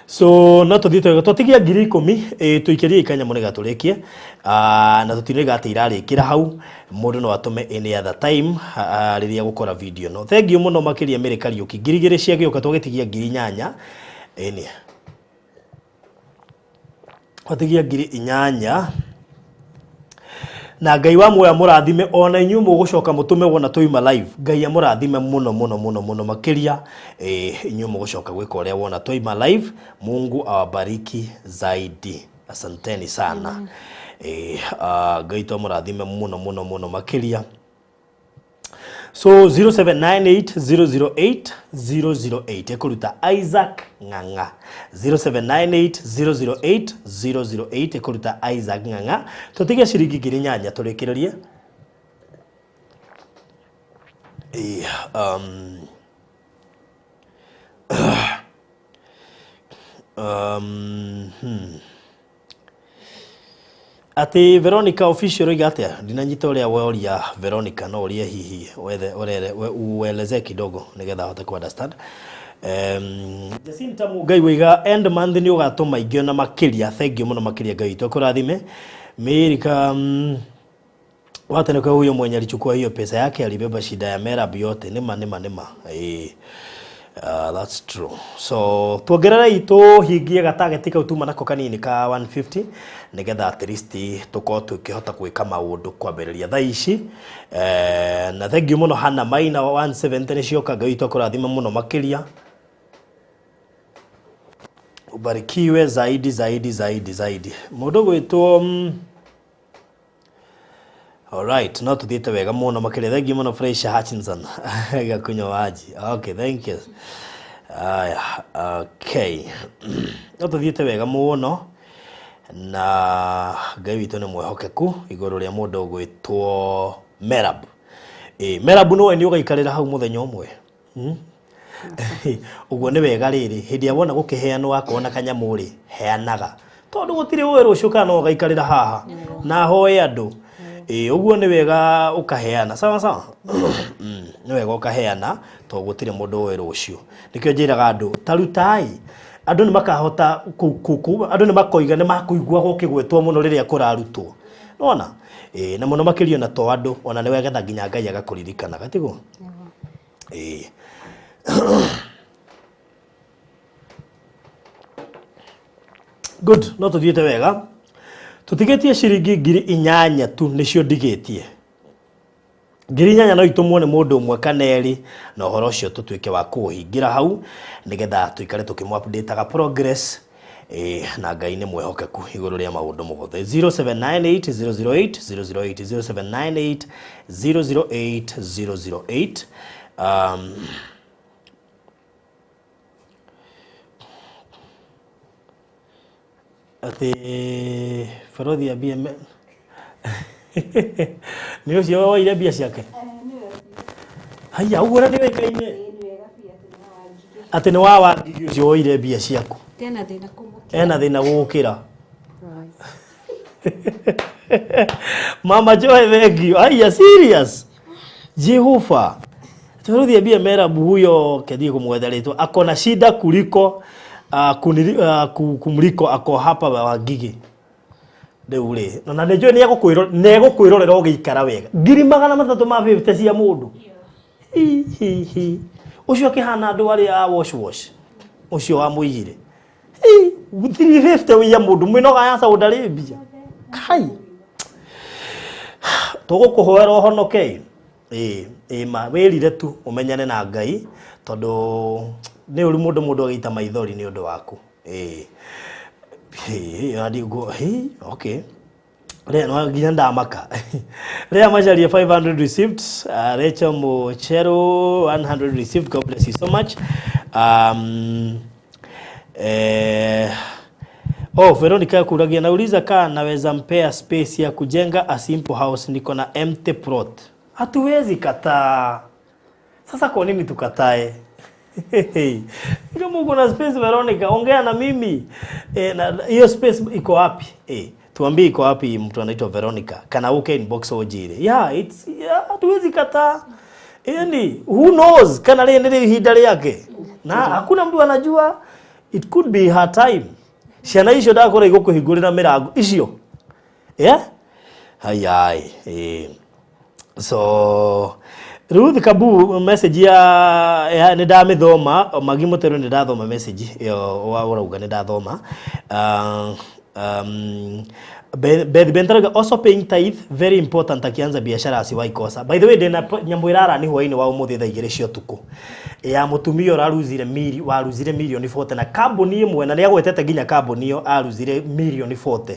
so no tũthiĩ twega twatigia 10,000 ĩĩ tũikĩrie ikanyamũ nĩgetha tũrĩkie. Na tũtirĩga atĩ irarĩkĩra hau mũndũ no atũme any other time rĩrĩa gũkora video no thank you mũno makĩria Mary Kariũki 2,000 ciagĩũka twagĩtigia 8,000 ĩĩ twatigia 8,000 na Ngai wa muoya mũrathime ona inyuĩ mũgũcoka mũtũme wona twauma live Ngai amũrathime mũno mũno mũno mũno makĩria inyuĩ mũgũcoka gwĩka ũrĩa wona twauma live. Mungu awabariki zaidi, asanteni sana. Ngai twamũrathime mũno mũno mũno makĩria. So 0798 008 008 ĩkũruta Isaac Ng'ang'a. 0798 008 008 ĩkũruta Isaac Ng'ang'a. Tũtige ciringi 8,000 tũrĩkĩrĩrie. Atĩ Veronica official oiga atĩa? Ndinanyita ũrĩa woria Veronica, no ũrie hihi wethe ũrere ueleze kidogo nĩgetha ahote ku understand. Jacinta Mugai waiga end month nĩ ũgatũma ingĩ ona makĩria. Thank you mũno makĩria, Ngai witũ akũrathime. Mary watene kwa huyo mwenye alichukua hiyo pesa yake alibeba shida ya Merab yote. Nĩma nĩma nĩma. That's true. So tuongerere tũhingie gatageti kau tuma nako kanini ka 150 nigetha at least tukorwo tukihota gwika maundu kwambĩrĩria thaa ici. Na thank you mũno Hannah Maina 170 nĩ cioka, Ngai witũ akũrathime mũno makĩria. Ubarikiwe zaidi zaidi zaidi zaidi. Mũndũ gwĩtwo Alright, no tuthiĩte wega mũno makĩria. Thank you mũno Fresha Hutchinson. Gakunywa maji. Okay, thank you. Aya, okay. No tuthiĩte wega mũno na Ngai witũ nĩ mwĩhokeku igũrũ rĩa mũndũ ũgwĩtwo Merab. Merab nĩwe nĩ ũgaikarĩra hau mũthenya ũmwe. Ũguo nĩ wega rĩrĩ hĩndĩ ĩrĩa wona gũkĩheanwo akorwo na kanyamũ rĩ heanaga tondũ gũtirĩ ũĩ rũciũ kana no ũgaikarĩra haha na hoe andũ. Ũguo nĩ wega ũkaheana sawa sawa. Nĩ wega ũkaheana tondũ gũtirĩ mũndũ ũĩ rũciũ. Nĩkĩo njĩraga andũ ta rutai andũ nĩ makahota andũ nĩ makoiga nĩ makũigua gũkĩgwetwo mũno rĩrĩa kũrarutwo. Nĩwona? Na mũno makĩria ona to andũ ona nĩ wegetha nginya Ngai agakũririkanaga tiguo? Good, no tuthiĩte wega. Tũtigĩtie ciringi 8,000 tu nĩcio ndigĩtie. 8,000 no itũmwo nĩ mũndũ ũmwe kana erĩ na ũhoro ũcio tũtuĩke wa kũũhingĩra hau nĩgetha tũikare tũkĩmũ updateaga progress. Na Ngai nĩ mwĩhokeku igũrũ rĩa maũndũ mothe. 0798 008 008 0798 008 008. Atĩ barothi ya BMN nĩ ũcio woire mbia ciake? Haiya, ũguo na nĩũĩkaine atĩ nĩ wa Wangigi ũcio woire mbia ciaku. Ena thĩna kũmũkĩra. Ena thĩna gũgũkĩra. Mama Joy, thank you. Haiya, serious? Jehova. Turuthie mbia Merab huyo kethiĩ kũmwetha rĩtwa akona shida kuliko kumliko ako hapa Wangigi. Rĩu rĩ, na nĩ njũĩ nĩ egũkwĩrorera ũgĩikara wega. 350,000 cia mũndũ. Hi hi hi. Ũcio akĩhana andũ arĩa a wash wash. Ũcio wa mũiyire. Hi, 350 wĩya mũndũ mwĩnoga ya Saudi Arabia. Kai. Tũgũkũhoera ũhonoke. Ma wĩrire tu ũmenyane na Ngai tondũ nĩ ũru mũndũ mũndũ agĩita maithori nĩ ũndũ waku. Okay. Rea nginya ndamaka. Rea Macharia 500 received. Rachel Mochero 100 received. God bless you so much. Oh, Veronica kuragia nauliza kaa naweza mpea space ya kujenga a simple house, niko na empty plot. Hatuwezi kataa. Sasa kwa nini tukatae? Kama uko na space Veronica, ongea na mimi. Na hiyo space iko wapi? Tuambie iko wapi mtu anaitwa Veronica. Kana uke inbox ojire. Yeah, it's yeah, hatuwezi kataa. Yani, who knows kana rĩ nĩ ihinda rĩake. Na hakuna mtu anajua, it could be her time. Ciana icio ndakora igũkũhingũrĩra mĩrango icio. Yeah? Hayai. So Ruth Kabu message ya nĩ ndamĩthoma. Magi Mũteru, nĩ ndathoma message ĩyo wa ũrauga, nĩ ndathoma. Beth Bentraga also paying tithe very important, akianza biashara asiwahi kosa. By the way, ndina nyamũ ĩrara nĩ hwainĩ wa ũmũthĩ thaa 2 cia ũtukũ ya mũtumia ũraruzire miri waruzire mirioni 40 na kambuni ĩmwe, na nĩ agwetete nginya kambuni ĩyo aruzire mirioni 40,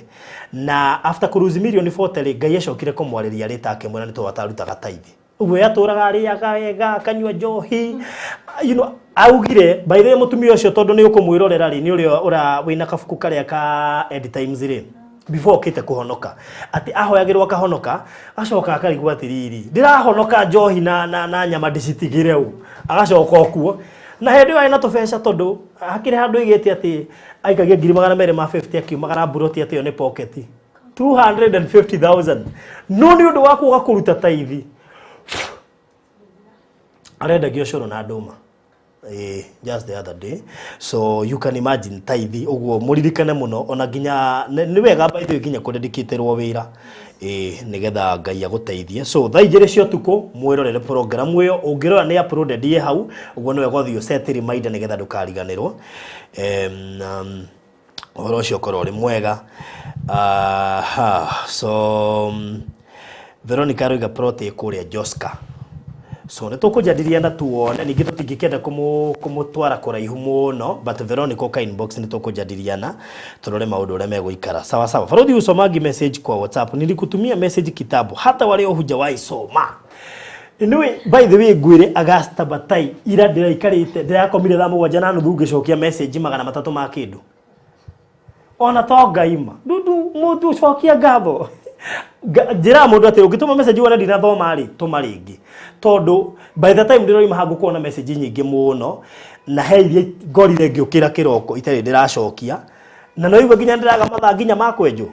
na after kũruzi mirioni 40 rĩ, Ngai acokire kũmwarĩria rĩta akĩmwĩra nĩ tondũ atarutaga tithe. Ũguo yatũraga arĩaga wega, akanyua njohi. Augire, by the way, mũtumia ũcio, tondũ nĩ ũkũmwĩrorera rĩ, nĩ ũrĩa ũra wĩna kabuku karĩa ka End Times rĩ, before okĩte kũhonoka, atĩ ahoyagĩrwo akahonoka, acoka akarigwo atĩrĩrĩ, ndĩrahonoka njohi na nyama ndĩcitigire ũ, agacoka okuo na hĩndĩ ĩyo arĩ na tũbeca, tondũ hakĩrĩ handũ aigĩte atĩ aikagia 250,000 akiumagara mburoti, atĩ ĩyo nĩ pocket 250,000, no nĩ ũndũ wa kwaga kũruta tithe arendagia ũcũrũ na ndũma just the other day. So you can imagine tithe ũguo, mũririkane mũno ona nginya nĩ wega, by the way, nginya kũdedicatĩrwo wĩra nĩgetha Ngai agũteithie. So thaa 2 cia ũtukũ mwĩrorere program ĩyo, ũngĩrora nĩ uploaded ĩ hau ũguo, nĩ wega ũthiĩ ũset reminder nĩgetha ndũkariganĩrwo. Ũhoro ũcio ũkorwo ũrĩ mwega. So Veronica aroiga plot ĩ kũrĩa Joska, so nĩ tũkũjadiliana tuone. Ningĩ tũtingĩkĩenda kũmũtwara kũraihu mũno, but Veronica, ũka inbox, nĩ tũkũjadiliana tũrore maũndũ ũrĩa megũikara. Sawa sawa. Farodhi, usomangi message kwa WhatsApp? Nilikutumia message kitambo, hata wale hujawahi soma. Anyway, by the way, ngwĩre Augusta Batai, ira ndĩraikarĩte, ndĩrakomire thaa 7:30 ngĩcokia message 300 ma kĩndũ, ona to ngaima ndundu mũndũ cokia ngatho. Njĩraga mũndũ atĩ ũngĩtũma message wona ndinathoma rĩ, tũma rĩngĩ, tondũ by the time ndĩroima hau ngũkuona message nyingĩ mũno, na he iria ngorire ngĩũkĩra kĩroko itarĩ ndĩracokia, na no igua nginya ndĩraga mathaa nginya ma kwenjwo,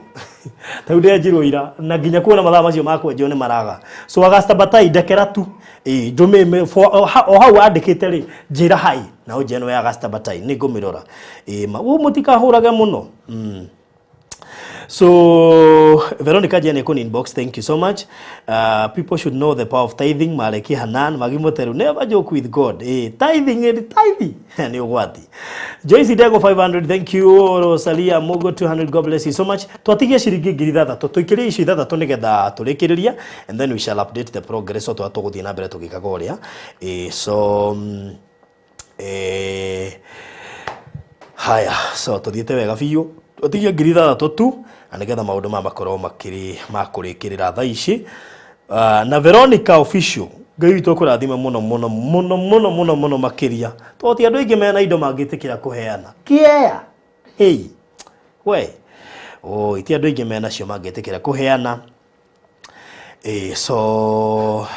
ta rĩu ndenjirwo ira na nginya kuona mathaa macio ma kwenjwo nĩ maraga. So Augusta Batai, ndekera tu ĩ ndũmĩ o hau wandĩkĩte rĩ, njĩra hai na ũnjĩre nĩ ya Augusta Batai, nĩ ngũmĩrora ĩ ma ũ mũtikahũrage mũno. So Veronica Jane Kuni inbox, thank you so much. People should know the power of tithing. Maleki Hanan, Magimoteru, never joke with God. Tithing and tithing. Ni ugwati. Joyce Dego 500, thank you. Rosalia Mogo 200, God bless you so much. Twatigie ciringi 6,000, tuikirie icio ithathatũ nigetha tũrĩkĩrĩria, and then we shall update the progress o tũgũthiĩ na mbere tũgĩkaga ũrĩa. So haya, so tuthiĩte wega biũ, twatigia 6,000 tu na nĩgetha maũndũ maya makorwo makĩrĩ ma kũrĩkĩrĩra thaa ici. Na Veronica official, Ngai witũ akũrathime mũno mũno mũno mũno mũno mũno makĩria, tondũ ti andũ aingĩ mena indo mangĩtĩkĩra kũheana kĩea. Hey, we oh, ti andũ aingĩ mena cio mangĩtĩkĩra kũheana. So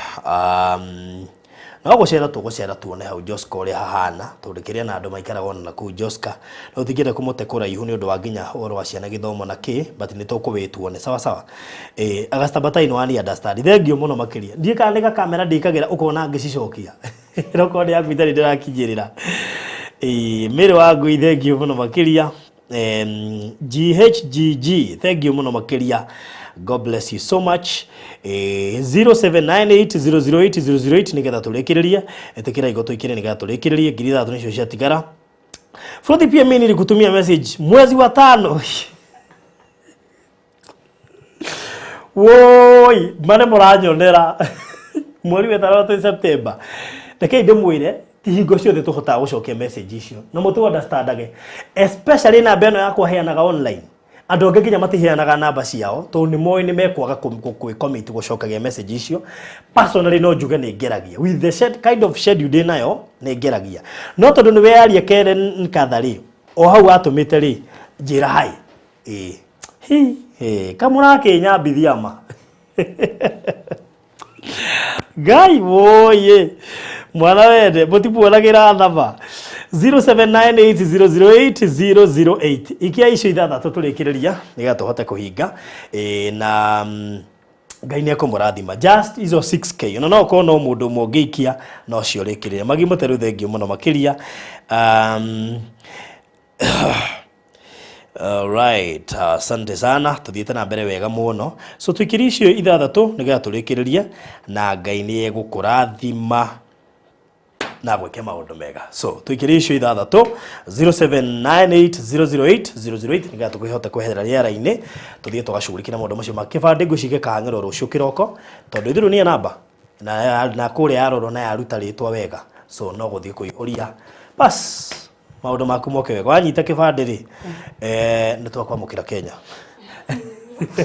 no gũcera tũgũcera tuone hau Joska ũrĩa hahana, tondũ kĩrĩa na andũ maikaraga ona kũu Joska, no tingĩenda kũmũte kũraihu nĩ ũndũ wa nginya ũhoro wa ciana gĩthomo na kĩ, but nĩ tũkũwĩ tuone. Sawa sawa. Augusta Batai, no ani understand, thank you mũno makĩria. Ndiĩ kana nĩ gakamera ndĩkagĩra ũkona ngĩcicokia, no korwo nĩ yaku itarĩ ndĩrakinyĩrĩra. Mĩrĩ wa ngui, thank you mũno makĩria. GHGG, thank you mũno makĩria, God bless you so much. 0798008008 nĩgetha tũrĩkĩrĩrie, ĩtĩkĩra igo tũikĩre nĩgetha tũrĩkĩrĩrie. 6,000 nĩcio ciatigara. Frothi, pia mimi nilikutumia message mwezi wa tano. Woi, mane mũranyonera mweri wa ĩtano twĩ September. Rekei ndĩmwĩre, ti hingo ciothe tũhotaga gũcokia message icio, na mũtũ understandage, especially namba ĩno yakwa heanaga online. Andũ angĩ nginya matiheanaga namba ciao tondũ nĩ moĩ nĩ mekwaga kwĩ commit gũcokagia message icio. Personally, no njuge nĩ ngeragia with the kind of schedule ndĩ nayo, nĩ ngeragia, no tondũ nĩ weyaria Karen Nkatha rĩ, o hau watũmĩte rĩ, njĩra hai. Ĩĩ hi ĩ kamũrakĩnyambithia ma Ngai woye mwana wende mũtimuonagĩra thama. 0798008008 ikia icio ithathatũ tũrĩkĩrĩria nĩgetha tũhote kũhinga. Ĩ, na Ngai nĩ ekũmũrathima. Just izo 6K, ona no ũkorwo no mũndũ ũmwe ũngĩikia no cio rĩkĩrĩria. Magi mũteru, thengiũ mũno makĩria. Alright, asante sana, tuthiĩte na mbere wega mũno. So tũikĩrie icio ithathatũ nĩgetha tũrĩkĩrĩrie, na Ngai nĩ egũkũrathima na gwĩke maũndũ mega. So tũikĩrie icio ithathatũ, 0798008008, nĩgetha tũkĩhote kweherera rĩera-inĩ, tũthiĩ tũgacugurike na maũndũ macio ma kĩbandĩ. Ngwĩciria gĩkahang'ĩrwo rũciũ kĩroko, tondũ ithuĩ rĩu nĩ namba na kũrĩa yarorwo na yaruta rĩtwa wega, so no gũthiĩ kũihũria bas maũndũ maku moke wega. Wanyita kĩbandĩ rĩ, nĩ twakwamũkĩra Kenya.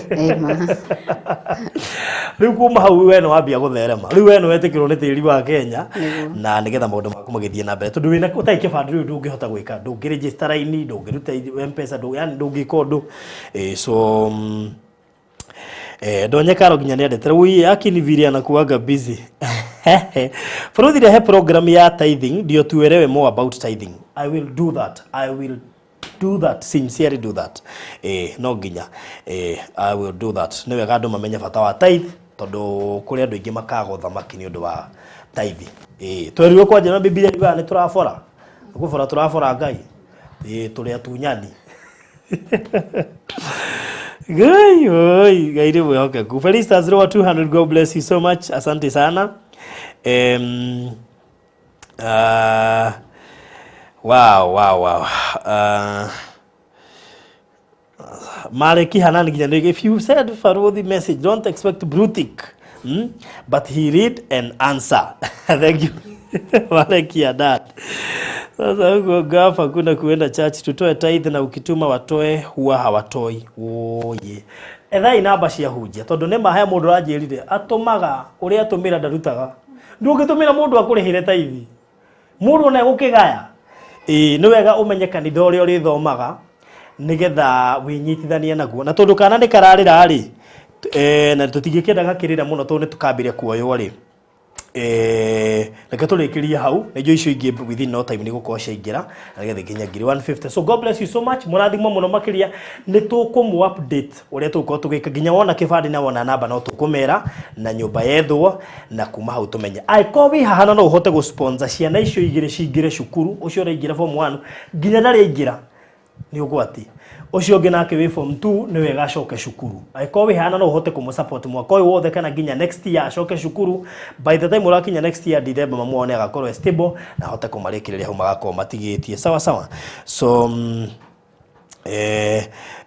Ĩma. Rĩu kuma hau we nĩ wambia gũtherema, rĩu we nĩ wetĩkĩrwo nĩ tĩri wa Kenya na nĩgetha maũndũ maku magĩthiĩ na mbere, tondũ wĩna ũtarĩ kĩbandĩ rĩu ndũngĩhota gwĩka, ndũngĩregister raini, ndũngĩruta M-Pesa, yani ndũngĩka ũndũ. So Donye Karo nginya nĩendete rĩu akini vile anakuaga busy. Bũrũthi, rehe program ya tithing ndio tuelewe more about tithing. I will do that, I will do that, sincerely do that. No nginya I will do that. Nĩ wega andũ mamenye bata wa tithe, tondũ kũrĩ andũ aingĩ makagwo thamaki nĩ ũndũ wa tithe. Twerirwo kwanja na Biblia yugaga nĩ tũrabora, kũbora tũrabora Ngai. Tũrĩ atunyani. Ngai oi, Ngai nĩ mwĩhokeku. Felicitas Roa 200, God bless you so much. Asante sana. Wow. Maleki Hanan nginya nĩ- if you send Farodhi message, don't expect brutik. But he read and answer. Thank you. Maleki Hanan. Sasa huko gafa kuna kuenda church tutoe tithe, na ukituma watoe huwa hawatoi. Oye. Ethai namba cia hunjia, tondũ nĩ ma he mũndũ ũranjĩrire atũmaga ũrĩa atũmĩra ndarutaga. Ndũngĩtũmĩra mũndũ akũrĩhĩre tithe. Mũndũ ona egũkĩgaya. Ĩĩ, nĩ wega ũmenye kanitha ũrĩa ũrĩthomaga nĩgetha wĩnyitithanie naguo, na tondũ kana nĩ kararĩra rĩ, na tũtingĩkĩenda gakĩrĩra mũno tondũ nĩ tũkambire kuoywo rĩ, reke tũrĩkĩrie hau. Nĩnjũĩ icio ingĩ within no time nĩ gũkorwo ciaingĩra na nĩgetha ikinye ngiri 150. So God bless you so much, mũrathimwo mũno makĩria. Nĩ tũkũmũ update ũrĩa tũgũkorwo tũgĩka nginya wona kĩbandĩ na wona namba no tũkũmera na nyũmba yethwo, na kuma hau tũmenye angĩkorwo wĩ haha na no ũhote gũ-sponsor ciana icio igĩrĩ cingĩre cukuru. Ũcio ũraingĩra form 1 nginya ndarĩ aingĩra nĩ ũgwati, ũcio ũngĩ nake wĩ form 2 nĩ wega acoke cukuru. Angĩkorwo wĩ haha na no ũhote kũmũ support mwaka ũyũ wothe kana nginya next year acoke cukuru, by the time ũrakinya next year December, mamu wao nĩ agakorwo e stable na ahote kũmarĩkĩrĩria hau magakorwo matigĩtie. Sawa sawa. So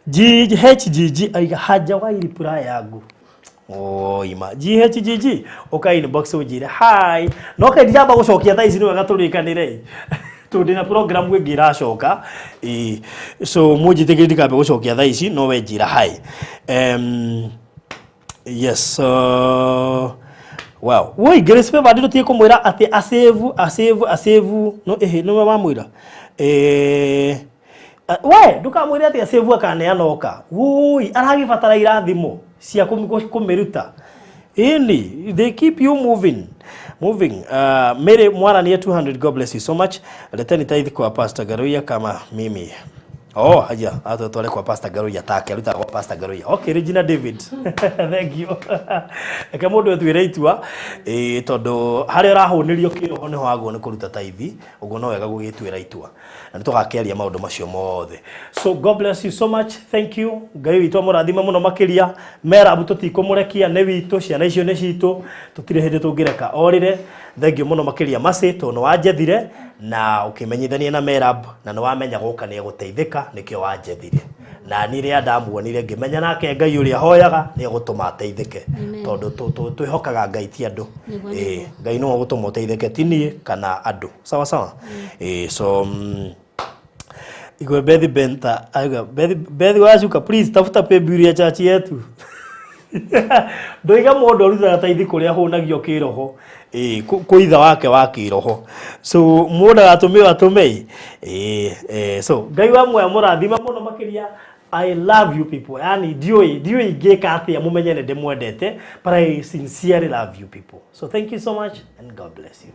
GHGG aiga hajawahi reply yangu. Oima GHGG, uka inbox unjire hi, no kai ndiramba gucokia thaa ici. Nĩ wega tũrĩkanĩre tondũ ndĩna program ĩngĩ ĩracoka. Ĩ, so mũnjĩtĩkĩrie ndikambe gũcokia thaa ici, no we njĩra hi. Yes, wow, woi Grace Favor, ndĩ tũtige kũmwĩra atĩ asave asave asave no ĩhĩ nĩwe wamwĩra. We ndukamwĩre atĩ asave akaneana oka woi aragĩbatara irathimo cia kũmĩruta. Ĩni they keep you moving moving. Mary Mwaranie 200, God bless you so much. Leteni tithe kwa Pastor Garuya kama mimi. Oh, haja atwetware kwa Pastor Garuya, take arutaga kwa Pastor Garuya. Okay, Regina David, thank you. Reke mũndũ etuĩre itua, ĩ tondũ harĩa ũrahũnĩrio kĩroho nĩho wagwo nĩ kũruta tithe. Ũguo no wega gũgĩtuĩra itua na nĩ tũgakĩaria maũndũ macio mothe. So God bless you so much, thank you. Ngai witũ amũrathime mũno makĩria. Merabu tũtikũmũrekia, nĩ witũ, ciana icio nĩ citũ, tũtirĩ hĩndĩ tũngĩreka orĩre. Thank you mũno makĩria Mercy, tondũ nĩ wanjethire na ũkĩmenyithania na Merab, na nĩ wamenya gũka nĩ egũteithĩka, nĩkĩo wanjethire. Na niĩ rĩrĩa ndamuonire ngĩmenya nake Ngai ũrĩa hoyaga nĩ egũtũma ateithĩke, tondũ twĩhokaga Ngai ti andũ. Ĩĩ, Ngai nĩwe ũgũtũma ũteithĩke, ti niĩ kana andũ. Sawa sawa. Ĩĩ, so Igwe Bethi Benta aiga Bethi Bethi wacuka, please tafuta paybill ya church yetu. Ndoiga mũndũ arutaga tithe kũrĩa ahũnagio kĩroho, ĩĩ, kwĩ ithe wake wa kĩroho. So mũndũ agatũmĩrwo atũme. Ĩĩ, so Ngai wa muoyo mũrathime mũno makĩria. I love you people. Yani ndiũĩ ndiũĩ ingĩka atĩa mũmenye nĩ ndĩmwendete, but I sincerely love you people. So thank you so much and God bless you.